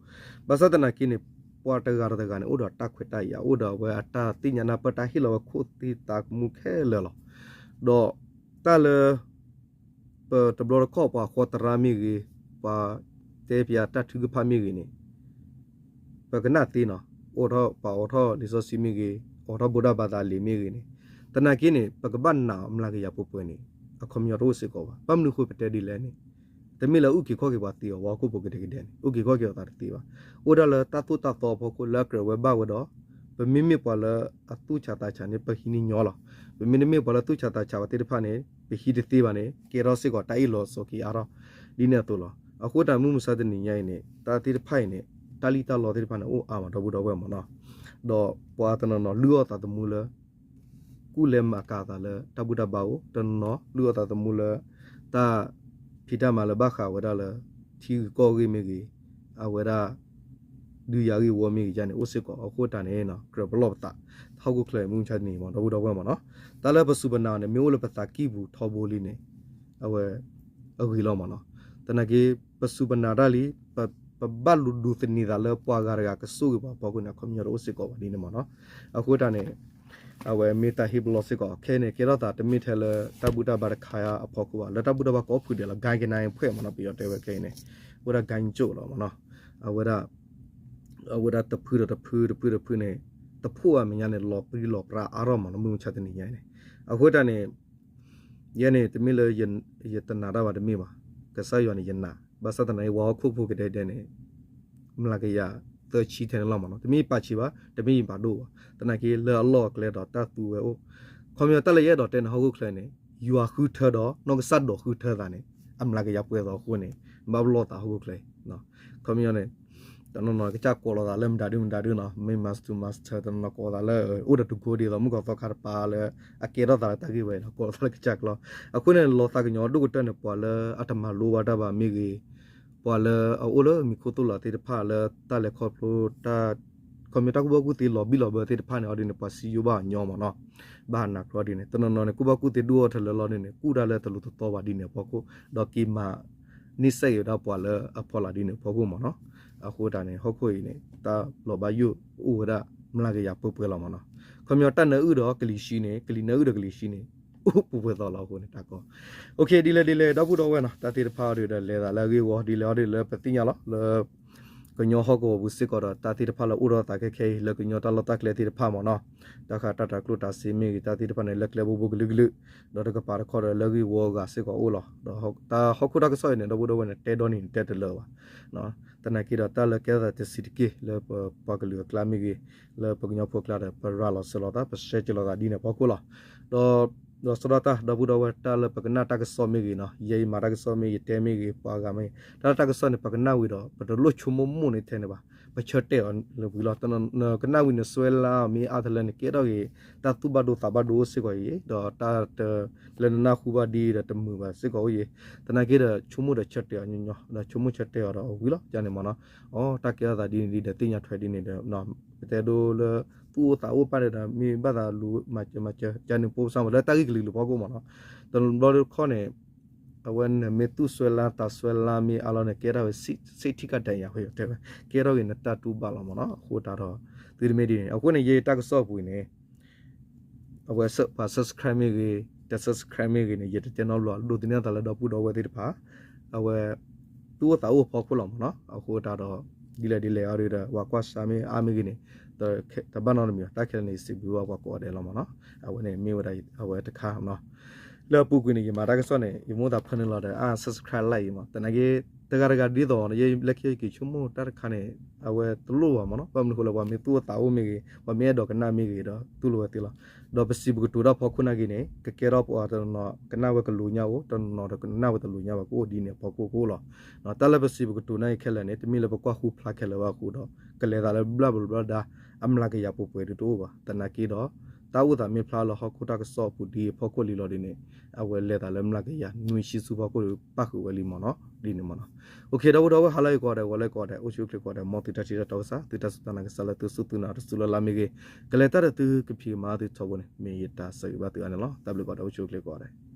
ဘၣ်ဆၣ်သနာ်က့န့ၣ် ပှၤတဂၤတဂၤန့ၣ် အိၣ်ဒီးတၢ်ခွဲးတၢ်ယာ် အိၣ်ဒီးဝဲအတၢ်သ့ၣ်ညါနၢ်ပၢၢ် တၢ်ဟ့ၣ်လီၤဝဲခိၣ်သ့သးကမူခဲလၢာ်လီၤ. ဒီးတၢ်လၢ ပတဘျီတခီၣ်ပှၤဃီတရါမ့ၢ်ဂ့ၤ, ပှၤတဲပၠးတၢ်ထုကဖၣ်မ့ၢ်ဂ့ၤန့ၣ် ပကနၣ်သ့နီၤ, အိးထီၣ်ပှၤအိးထီၣ်လံာ်စီဆှံမ့ၢ်ဂ့ၤ, အိးထီၣ်ဗုဒ္ဓဘာသာလံာ်မ့ၢ်ဂ့ၤန့ၣ်, သနာ်က့န့ၣ် ပကဘၣ်နာ်အမျးကယၤပှဲၤပှဲၤန့ၣ် အခီပညီတအိၣ်စ့ၢ်ကီးဘၣ်. ဘၣ်မနုၤအဃိပတဲဒ်လဲၣ်န့ၣ်, တမ့ၢ်လၢအုၣ်က့ၤခီၣ်က့ၤပှၤသ့အီၤ ပှၤဟီၣ်ခိၣ်ဖိကဒဲကဒဲန့ၣ် အုၣ်က့ၤခီၣ်က့ၤအသးတသ့ဘၣ်. အိၣ်ဒၣ်လၢတၢ်သိၣ်တၢ်သီအဖီခိၣ် လၢအကြၢးဝဲဘၣ်ဝဲဒီး ပမ့မ့ၢ်ပှၤလၢအသူၣ်ဆးသးဆးန့ၣ် ပဟံးန့ၢ်ညီလီၤ. ပမ့တမ့ၢ်ပှၤလၢသူၣ်ဆးသးဆးဝဲသ့ၣ်တဖၣ်န့ၣ် ပဟံးတသ့ဘၣ်န့ၣ် ကဲထီၣ်စ့ၢ်ကီးတၢ်အ့ၣ်လိာ်ဆိးက့အါထီၣ် ဒ်န့ၣ်အသိးလီၤ. အဃိတၢ်မုၢ်မဆါတနံၤညါအံၤန့ၣ် တၢ်သ့ၣ်တဖၣ်အံၤန့ၣ် တၢ်လံၣ်တၢ်လီသ့ၣ်တဖၣ်န့ၣ် အိၣ်အါမးဒီပုၢ်ဒီဝဲၢ်မ့ၢ်နီၤ, ဒီးပှၤတနီၤနီၤလုၢ်အီၣ်သးသမူလၢ ကူၣ်လဲၤမၤကၤသးလၢတၢ်ဘူၣ်တၢ်ဘါအိၣ်, တနီၤနီၤလုၢ်အီၣ်သးသမူလၢ တၢ်ဖံးတၢ်မၤလၢဘၣ်ဃးဝဲဒၣ်လၢ ထံဂ့ၢ်ကီၢ်ဂ့ၢ်မ့ၢ်ဂ့ၤ, အဝဲဒၣ် ဒုးယၤဂ့ၢ်ဝီမ့ၢ်ဂ့ၤယါန့ၣ် အိၣ်စ့ၢ်ကီး. အဃိတၢ်န့ၣ် ကြၢးပလီၢ်ပသး ဟီၣ်ခိၣ်ချၢမုၢ်မဆါတနံၤမ့ၢ်ဒီပုၢ်ဒီဝဲၢ်မ့ၢ်နီၤ, တၢ်လၢပစူၢ်ပနာ်အီၤန့ၣ် မ့ၢ်အိၣ်လၢပသးကံၢ်ပူၤထီဘိလံန့ၣ် အဝဲ အဂ့ၤလီၤမ့ၢ်နီၤ. သနာ်က့ ပစူၢ်ပနာ်တၢ်လံ, ပဘၣ်လူၤဒိးသန့ၤသးလၢပှၤဂၤတဂၤကဆိၣ်ဂ့ၤပှၤအဖီခိၣ်န့ၣ် အခီပညီတအိၣ်စ့ၢ်ကီးဘၣ်ဒ်န့ၣ်မ့ၢ်နီၤ. အဃိတၢ်န့ၣ် အဝဲမ့ၢ်တၢ်ဟ့ၣ်ပလီၢ်စ့ၢ်ကီး ခဲအံၤန့ၣ် ကဲထီၣ်သးတမ့ၢ်ထဲလၢတၢ်ဘူၣ်တၢ်ဘါတခါအဖီခိၣ်ဘၣ်, လၢတၢ်ဘူၣ်တၢ်ဘါကိးဖုဒဲးလီၤ. ကၠဲနၤ ဖှဲးမ့ၢ်နီၤ ပယီၤတဲဝဲခဲအံၤန့ၣ် အဝဲဒၣ် ကၠဲကၠိလီၤမ့ၢ်နီၤ, အဝဲဒၣ် အဝဲဒၣ်တဖုဒီးတဖု တဖုတဖုန့ၣ် တဖိၣ်အမဲာ်ညါန့ၣ် လီၤပြံလီၤပြါအါထီၣ်မ့ၢ်နီၤ မုၢ်မဆါတနံၤညါအံၤန့ၣ်. အဃိတၢ်န့ၣ် ယဲန့ၣ် တမ့ၢ်လၢယတနာ်တၢ်ဘၣ်တမ့ၢ်ဘၣ်, ကစၢ်ယွၤန့ၣ်ယနာ်, ဘၣ်ဆၣ်သနာ်က့ ပှၤဟီၣ်ခိၣ်ဖိကဒဲကဒဲန့ၣ် မျးကယၤသၢဆံထဲန့ၣ်လီၤမ့ၢ်နီၤ, တမ့ၢ်ယပာ်ဆံးဘၣ် တမ့ၢ်ယပာ်ဒိၣ်ဘၣ်, သနာ်က့လၢအလီၢ်အကျဲဒီးတၢ်သူဝဲအိၣ်, ခီပညီတၢ်လၢယအဲၣ်ဒိးတဲန့ၣ် ဟီၣ်ခိၣ်ချၢန့ၣ် ယွၤဃုထၢဒီး နီၢ်ကစၢ်ဒိးဃုထၢသးန့ၣ် အမျးကယၤပှဲၤသိးအဃိန့ၣ် ဘၣ်ပလီၢ်သးဟီၣ်ခိၣ်ချၢအံၤ ခီပညီန့ၣ် တနီၤနီၤကစၢ်ကိးလီၤသးလၢမတၤဒုမတၤဒုနီၤ, မ့ၢ် master master တနီၤနီၤကိးသးလၢ အိၣ်ဒီးတကိးဒ်သိးမုၢ်ကီၢ်သီခါတပၤလၢ အကဲထီၣ်သးလၢတၢ်ဂ့ၢ်ဝဲအံၤဒီး ကိးလီၤသးလၢကစၢ်ကျိာ်. အဃိန့ၣ် လီၤသးကညီၤဒိၣ်ကတၢၢ်န့ၣ် ပှၤလၢအတမၤလိဘၣ်တၢ်ဘၣ်မ့ၢ်ဂ့ၤ, ပှၤလၢအအိၣ်လၢမံၤခိၣ်သိၣ်လီၤသ့ၣ်တဖၣ်လၢတၢ်လဲၤခီဖျိတၢ် ခီပညီတၢ်ကူၣ်ဘၣ်ကူၣ်သ့လီၤဘံၣ်လီၤဘၢသ့ၣ်တဖၣ်န့ၣ် အီၤဒ်န့ၣ် ပှၤစံယိၣ်ဘၣ်အညီမ့ၢ်နီၤ, ဘၣ်ဟးနးကြၢးအီၤဒ်န့ၣ် တနီၤနီၤန့ၣ် ကူၣ်ဘၣ်ကူၣ်သ့ဒိၣ်အီၤထဲလၢလီၢ်ဒ်န့ၣ် ကူၣ်တၢ်လၢတလူၤတသီဘၣ်ဒ်န့ၣ်အဖီခိၣ် ဒီးက့ၤမၤန့ၢ်စဲးက့ၤဝဲဒၣ်ပှၤလၢအဖီလာ်ဒ်န့ၣ်အဖီခိၣ်မ့ၢ်နီၤ. အဃိတၢ်န့ၣ် ဟီၣ်ခိၣ်အံၤန့ၣ် တၢ်လီၤဘၣ်ယိၣ်အိၣ်ဝဲဒၣ်မျးကယၤပှဲၤပှဲၤလီၤမ့ၢ်နီၤ. ခီပညီတၢ်နၢအုၣ်ဒီးကလံၤဆှံန့ၣ် ကလံၤနၢအုၣ်ဒီးကလံၤဆှံန့ၣ် အိၣ်ပှဲၤပှဲၤသိးလီၤအဃိန့ၣ် တၢ်ကီ OK ဒ်လဲၣ်ဒ်လဲၣ် ဒီပုၢ်ဒီဝဲၢ်နီၤ တၢ်သ့ၣ်တဖၣ်အီၤဒ်ဒီး လဲၤသးလၢအဂ့ၢ်အဝီ ဒ်လဲၣ်အီၤဒ်လၢပသ့ၣ်ညါလီၤလၢ ကညီဟီၣ်ကဝီၤပူၤစ့ၢ်ကီးဒီး တၢ်သ့ၣ်တဖၣ်လၢအိၣ်ဒီးသးခဲခဲအံၤ လၢကညီတၢ်လီၢ်တၢ်ကျဲသ့ၣ်တဖၣ်မ့ၢ်နီၤ, တၢ်ဃးတၢ်တၤကျိၣ်တၤစ့မ့ၢ်ဂ့ၤ တၢ်သ့ၣ်တဖၣ်န့ၣ် လၢကျဲဘိဘိကလုာ်ကလုာ်, ဒီးတကပၤတခီဒီးလၢဂ့ၢ်ဝီအဂၤစ့ၢ်ကီးအိၣ်လီၤ. ဒီးတၢ်ဟီၣ်ခိၣ်တၢ်ကစီၣ်အံၤန့ၣ် ဒီပုၢ်ဒီဝဲၢ်န့ၣ် တဲဒီနံၤန့ၣ်တဲတလၢာ်ဘၣ်. သနာ်က့ဒီးတၢ်လၢကဲထီၣ်သးတဆံးတက့ၢ် လၢပပှၤကလုာ်အကျါမ့ၢ်ဂ့ၤ, လၢပကညီဖိအကျါဒီး ပရၤလီၤစၢၤလီၤသး ပရှဲကၢၤလီၤသးဒ်န့ၣ်အဖီခိၣ်လီၤ. ဒီး ဒီးဆီဒၣ်တၢ် ဒီပုၢ်ဒီဝဲၢ် တၢ်လၢပကနၣ်တၢ်ကစီၣ်မ့ၢ်ဂ့ၤနီၤ, ယဲယမၤတၢ်ကစီၣ်မ့ၢ်ဂ့ၤ ယတဲမ့ၢ်ဂ့ၤ ပှၤဂၤမ့ၢ်ဂ့ၤ တၢ်လၢတၢ်ကစီၣ်န့ၣ် ပကနၣ်ဝံၤဒီး ပတလိၣ်ဆိကမိၣ်မိၢ်န့ၣ်ထဲန့ၣ်ဘၣ်, ပဆၢတဲာ်အီၤလၢဝံၤလီၤ. နကနၣ်ဝံၤနစွဲလၢအီၤမ့ၢ်အါတလၢန့ၣ် ကဲထီၣ်ဂ့ၤ တၢ်သူၣ်ဘၣ်ဒိသးဘၣ်ဒိအိၣ်စ့ၢ်ကီးအံၤ ဒီးတၢ်တ လၢနနၢ်ဟူဘၣ်ဒ်ဒီးတမုာ်ဘၣ်စ့ၢ်ကီးအိၣ်ယံၤ, သနာ်က့ဒီး ဆိကမိၣ်ဒီးဆၢတဲာ်အီၤညီညီ ဒီးဆိကမိၣ်ဆၢတဲာ်အီၤဒီးဝံၤလီၤ ယန့ၣ်မ့ၢ်နီၤ, အိ တၢ်ကဲထီၣ်သးဒ်န့ၣ်ဒ်ဒီးသ့ၣ်ညါထွဲဒ်န့ၣ်ဒီး ပတဲဒိလၢ သူၣ်အိၣ်သးအိၣ်ပၢ်ဒီး မ့ၢ်ဘၣ်သးလူၤမၤစၢၤမၤစၢၤ ကန့ၣ်ပိၢ်စၢ်မး လၢတၢ်ဂ့ၢ်ကလုာ်ကလုာ်ဖီခိၣ်မးနီၤ. တဘျီတခီၣ်န့ၣ် အဝဲနမ့ၢ်သူၣ်စွဲလၢသးစွဲလၢမ့ၢ်အါလီၤန့ၣ် ကဲထီၣ်ဝဲ ဆိတ်ထီၣ်ကတၢၢ်ယၤဝဲ တဲဝဲ ကဲထီၣ်က့ၤနတၢ်တူၢ်ဘၣ်လီၤမးနီၤ. အဃိတးဒီး သုတမ့ၢ်ဒ်န့ၣ် အဃိန့ၣ် ယတၢ်ကစီၣ်အပူၤအံၤန့ၣ် အဝဲပှၤ subscribe မ့ၢ်ဂ့ၤ တ subscribe မ့ၢ်ဂ့ၤန့ၣ် ယတတဲနီတဘျီ ဒိးသန့ၤအသးလၢဒီပုၢ်ဒီဝဲၢ်သ့ၣ်တဖၣ် အဝဲ သူၣ်အိၣ်သးအိၣ်အဖီခိၣ်လီၤမးနီၤ. အဃိတးဒီး ဒ်လဲၣ်ဒ်လဲၣ်အီၤဒီး ပှၤကွၢ်ဆါမ့ၢ်အါမ့ၢ်ဂ့ၤန့ၣ် တဘၣ်နီတမံၤဘၣ် တၢ်ခဲလၢာ်န့ၣ် ယစံးဘျုးဘၣ်ပှၤကိးဂၤဒဲးလီၤမးနီၤ. အဝဲန့ၣ်မ့ၢ်ဝဲဒၣ်အဝဲတခါနီၤ. လၢအပူၤကွံာ်န့ၣ် ယမၤတၢ်ကစီၣ်န့ၣ် ယမိၣ်သး personal လီၤဒီး အါ subscribe like အံၤမး သနာ်က့ တဂၤတဂၤဒ်သိး လၢခံယက့ၤဆိကမိၣ်တၢ်တခါန့ၣ် အဝဲတလိၣ်ဘၣ်မးနီၤ. ဘၣ်မနုၤအဃိလဲၣ် ပှၤမ့ၢ်သူၣ်အိၣ်သးအိၣ်မ့ၢ်ဂ့ၤ ပှၤမ့ၢ်အဲၣ်ဒိးကနၣ်မ့ၢ်ဂ့ၤဒီး တူၢ်လိာ်ဝဲသ့လီၤ. ဒီးပစံးပကတိၤတၢ်ဖီခိၣ်နာ်က့န့ၣ် ကကဲထီၣ်ပှၤတနီၤကနၣ်ဝဲကလူၤညါအိၣ် တနီၤဒီးကနၣ်ဝဲတလူၤညါဘၣ် ကအိၣ်ဒ်န့ၣ်အဖီခိၣ်ကအိၣ်လီၤ. တၢ်လၢပစံးပကတိၤနာ်က့ခဲလၢာ်န့ၣ် တမ့ၢ်လၢပကွၢ်ဃူဖျါခဲလၢာ်ဘၣ်အဃိဒီး ကလဲၤသးလၢဘျၣ်ဘျီဘျီဒါ အမျးကယၤပှဲၤပှဲၤဒ်တအိၣ်ဘၣ်. သနာ်က့ဒီး တၢ်အိၣ်သးမ့ၢ်ဖျါလၢဟီၣ်ခိၣ်တၢ်ကစီၣ်အပူၤဒ်အဖီခိၣ်လံလီၤဒ်န့ၣ် အဝဲလဲၤသးလၢမျးကယၤနွံဆံဆူဖီခိၣ်ဒီးပၣ်ဃုာ်ဝဲလံမးနီၤ ဒ်န့ၣ်မးနီၤ. အိၣ်ခ့ ဒီပုၢ်ဒီဝဲၢ် ဟါလၢအဂ့ၤကိးဂၤဒဲး ဂီၤလၢအဂ့ၤကိးဂၤဒဲး အိၣ်ဆူၣ်အိၣ်ချ့ကိးဂၤဒဲး မ်သုတၢ်ထံၣ်တၢ်တီကစၢ် သုတၢ်စူၢ်တၢ်နာ်ကစၢ်လၢသုစူၢ်သုနာ်တစူၢ်လၢ်လၢ်မ့ၢ်ဂ့ၤ ကလဲၤတၢ်ဒီးသုကဖံးကမၤသုထီဘိန့ၣ် မ့ၢ်ယတၢ်ဆၢဂ့ၤဘၣ်သုအါန့ၣ်လီၤ. တၢ်ဘျုးကိးဂၤဒဲး အိၣ်ဆူၣ်အိၣ်ချ့ကိးဂၤဒဲး.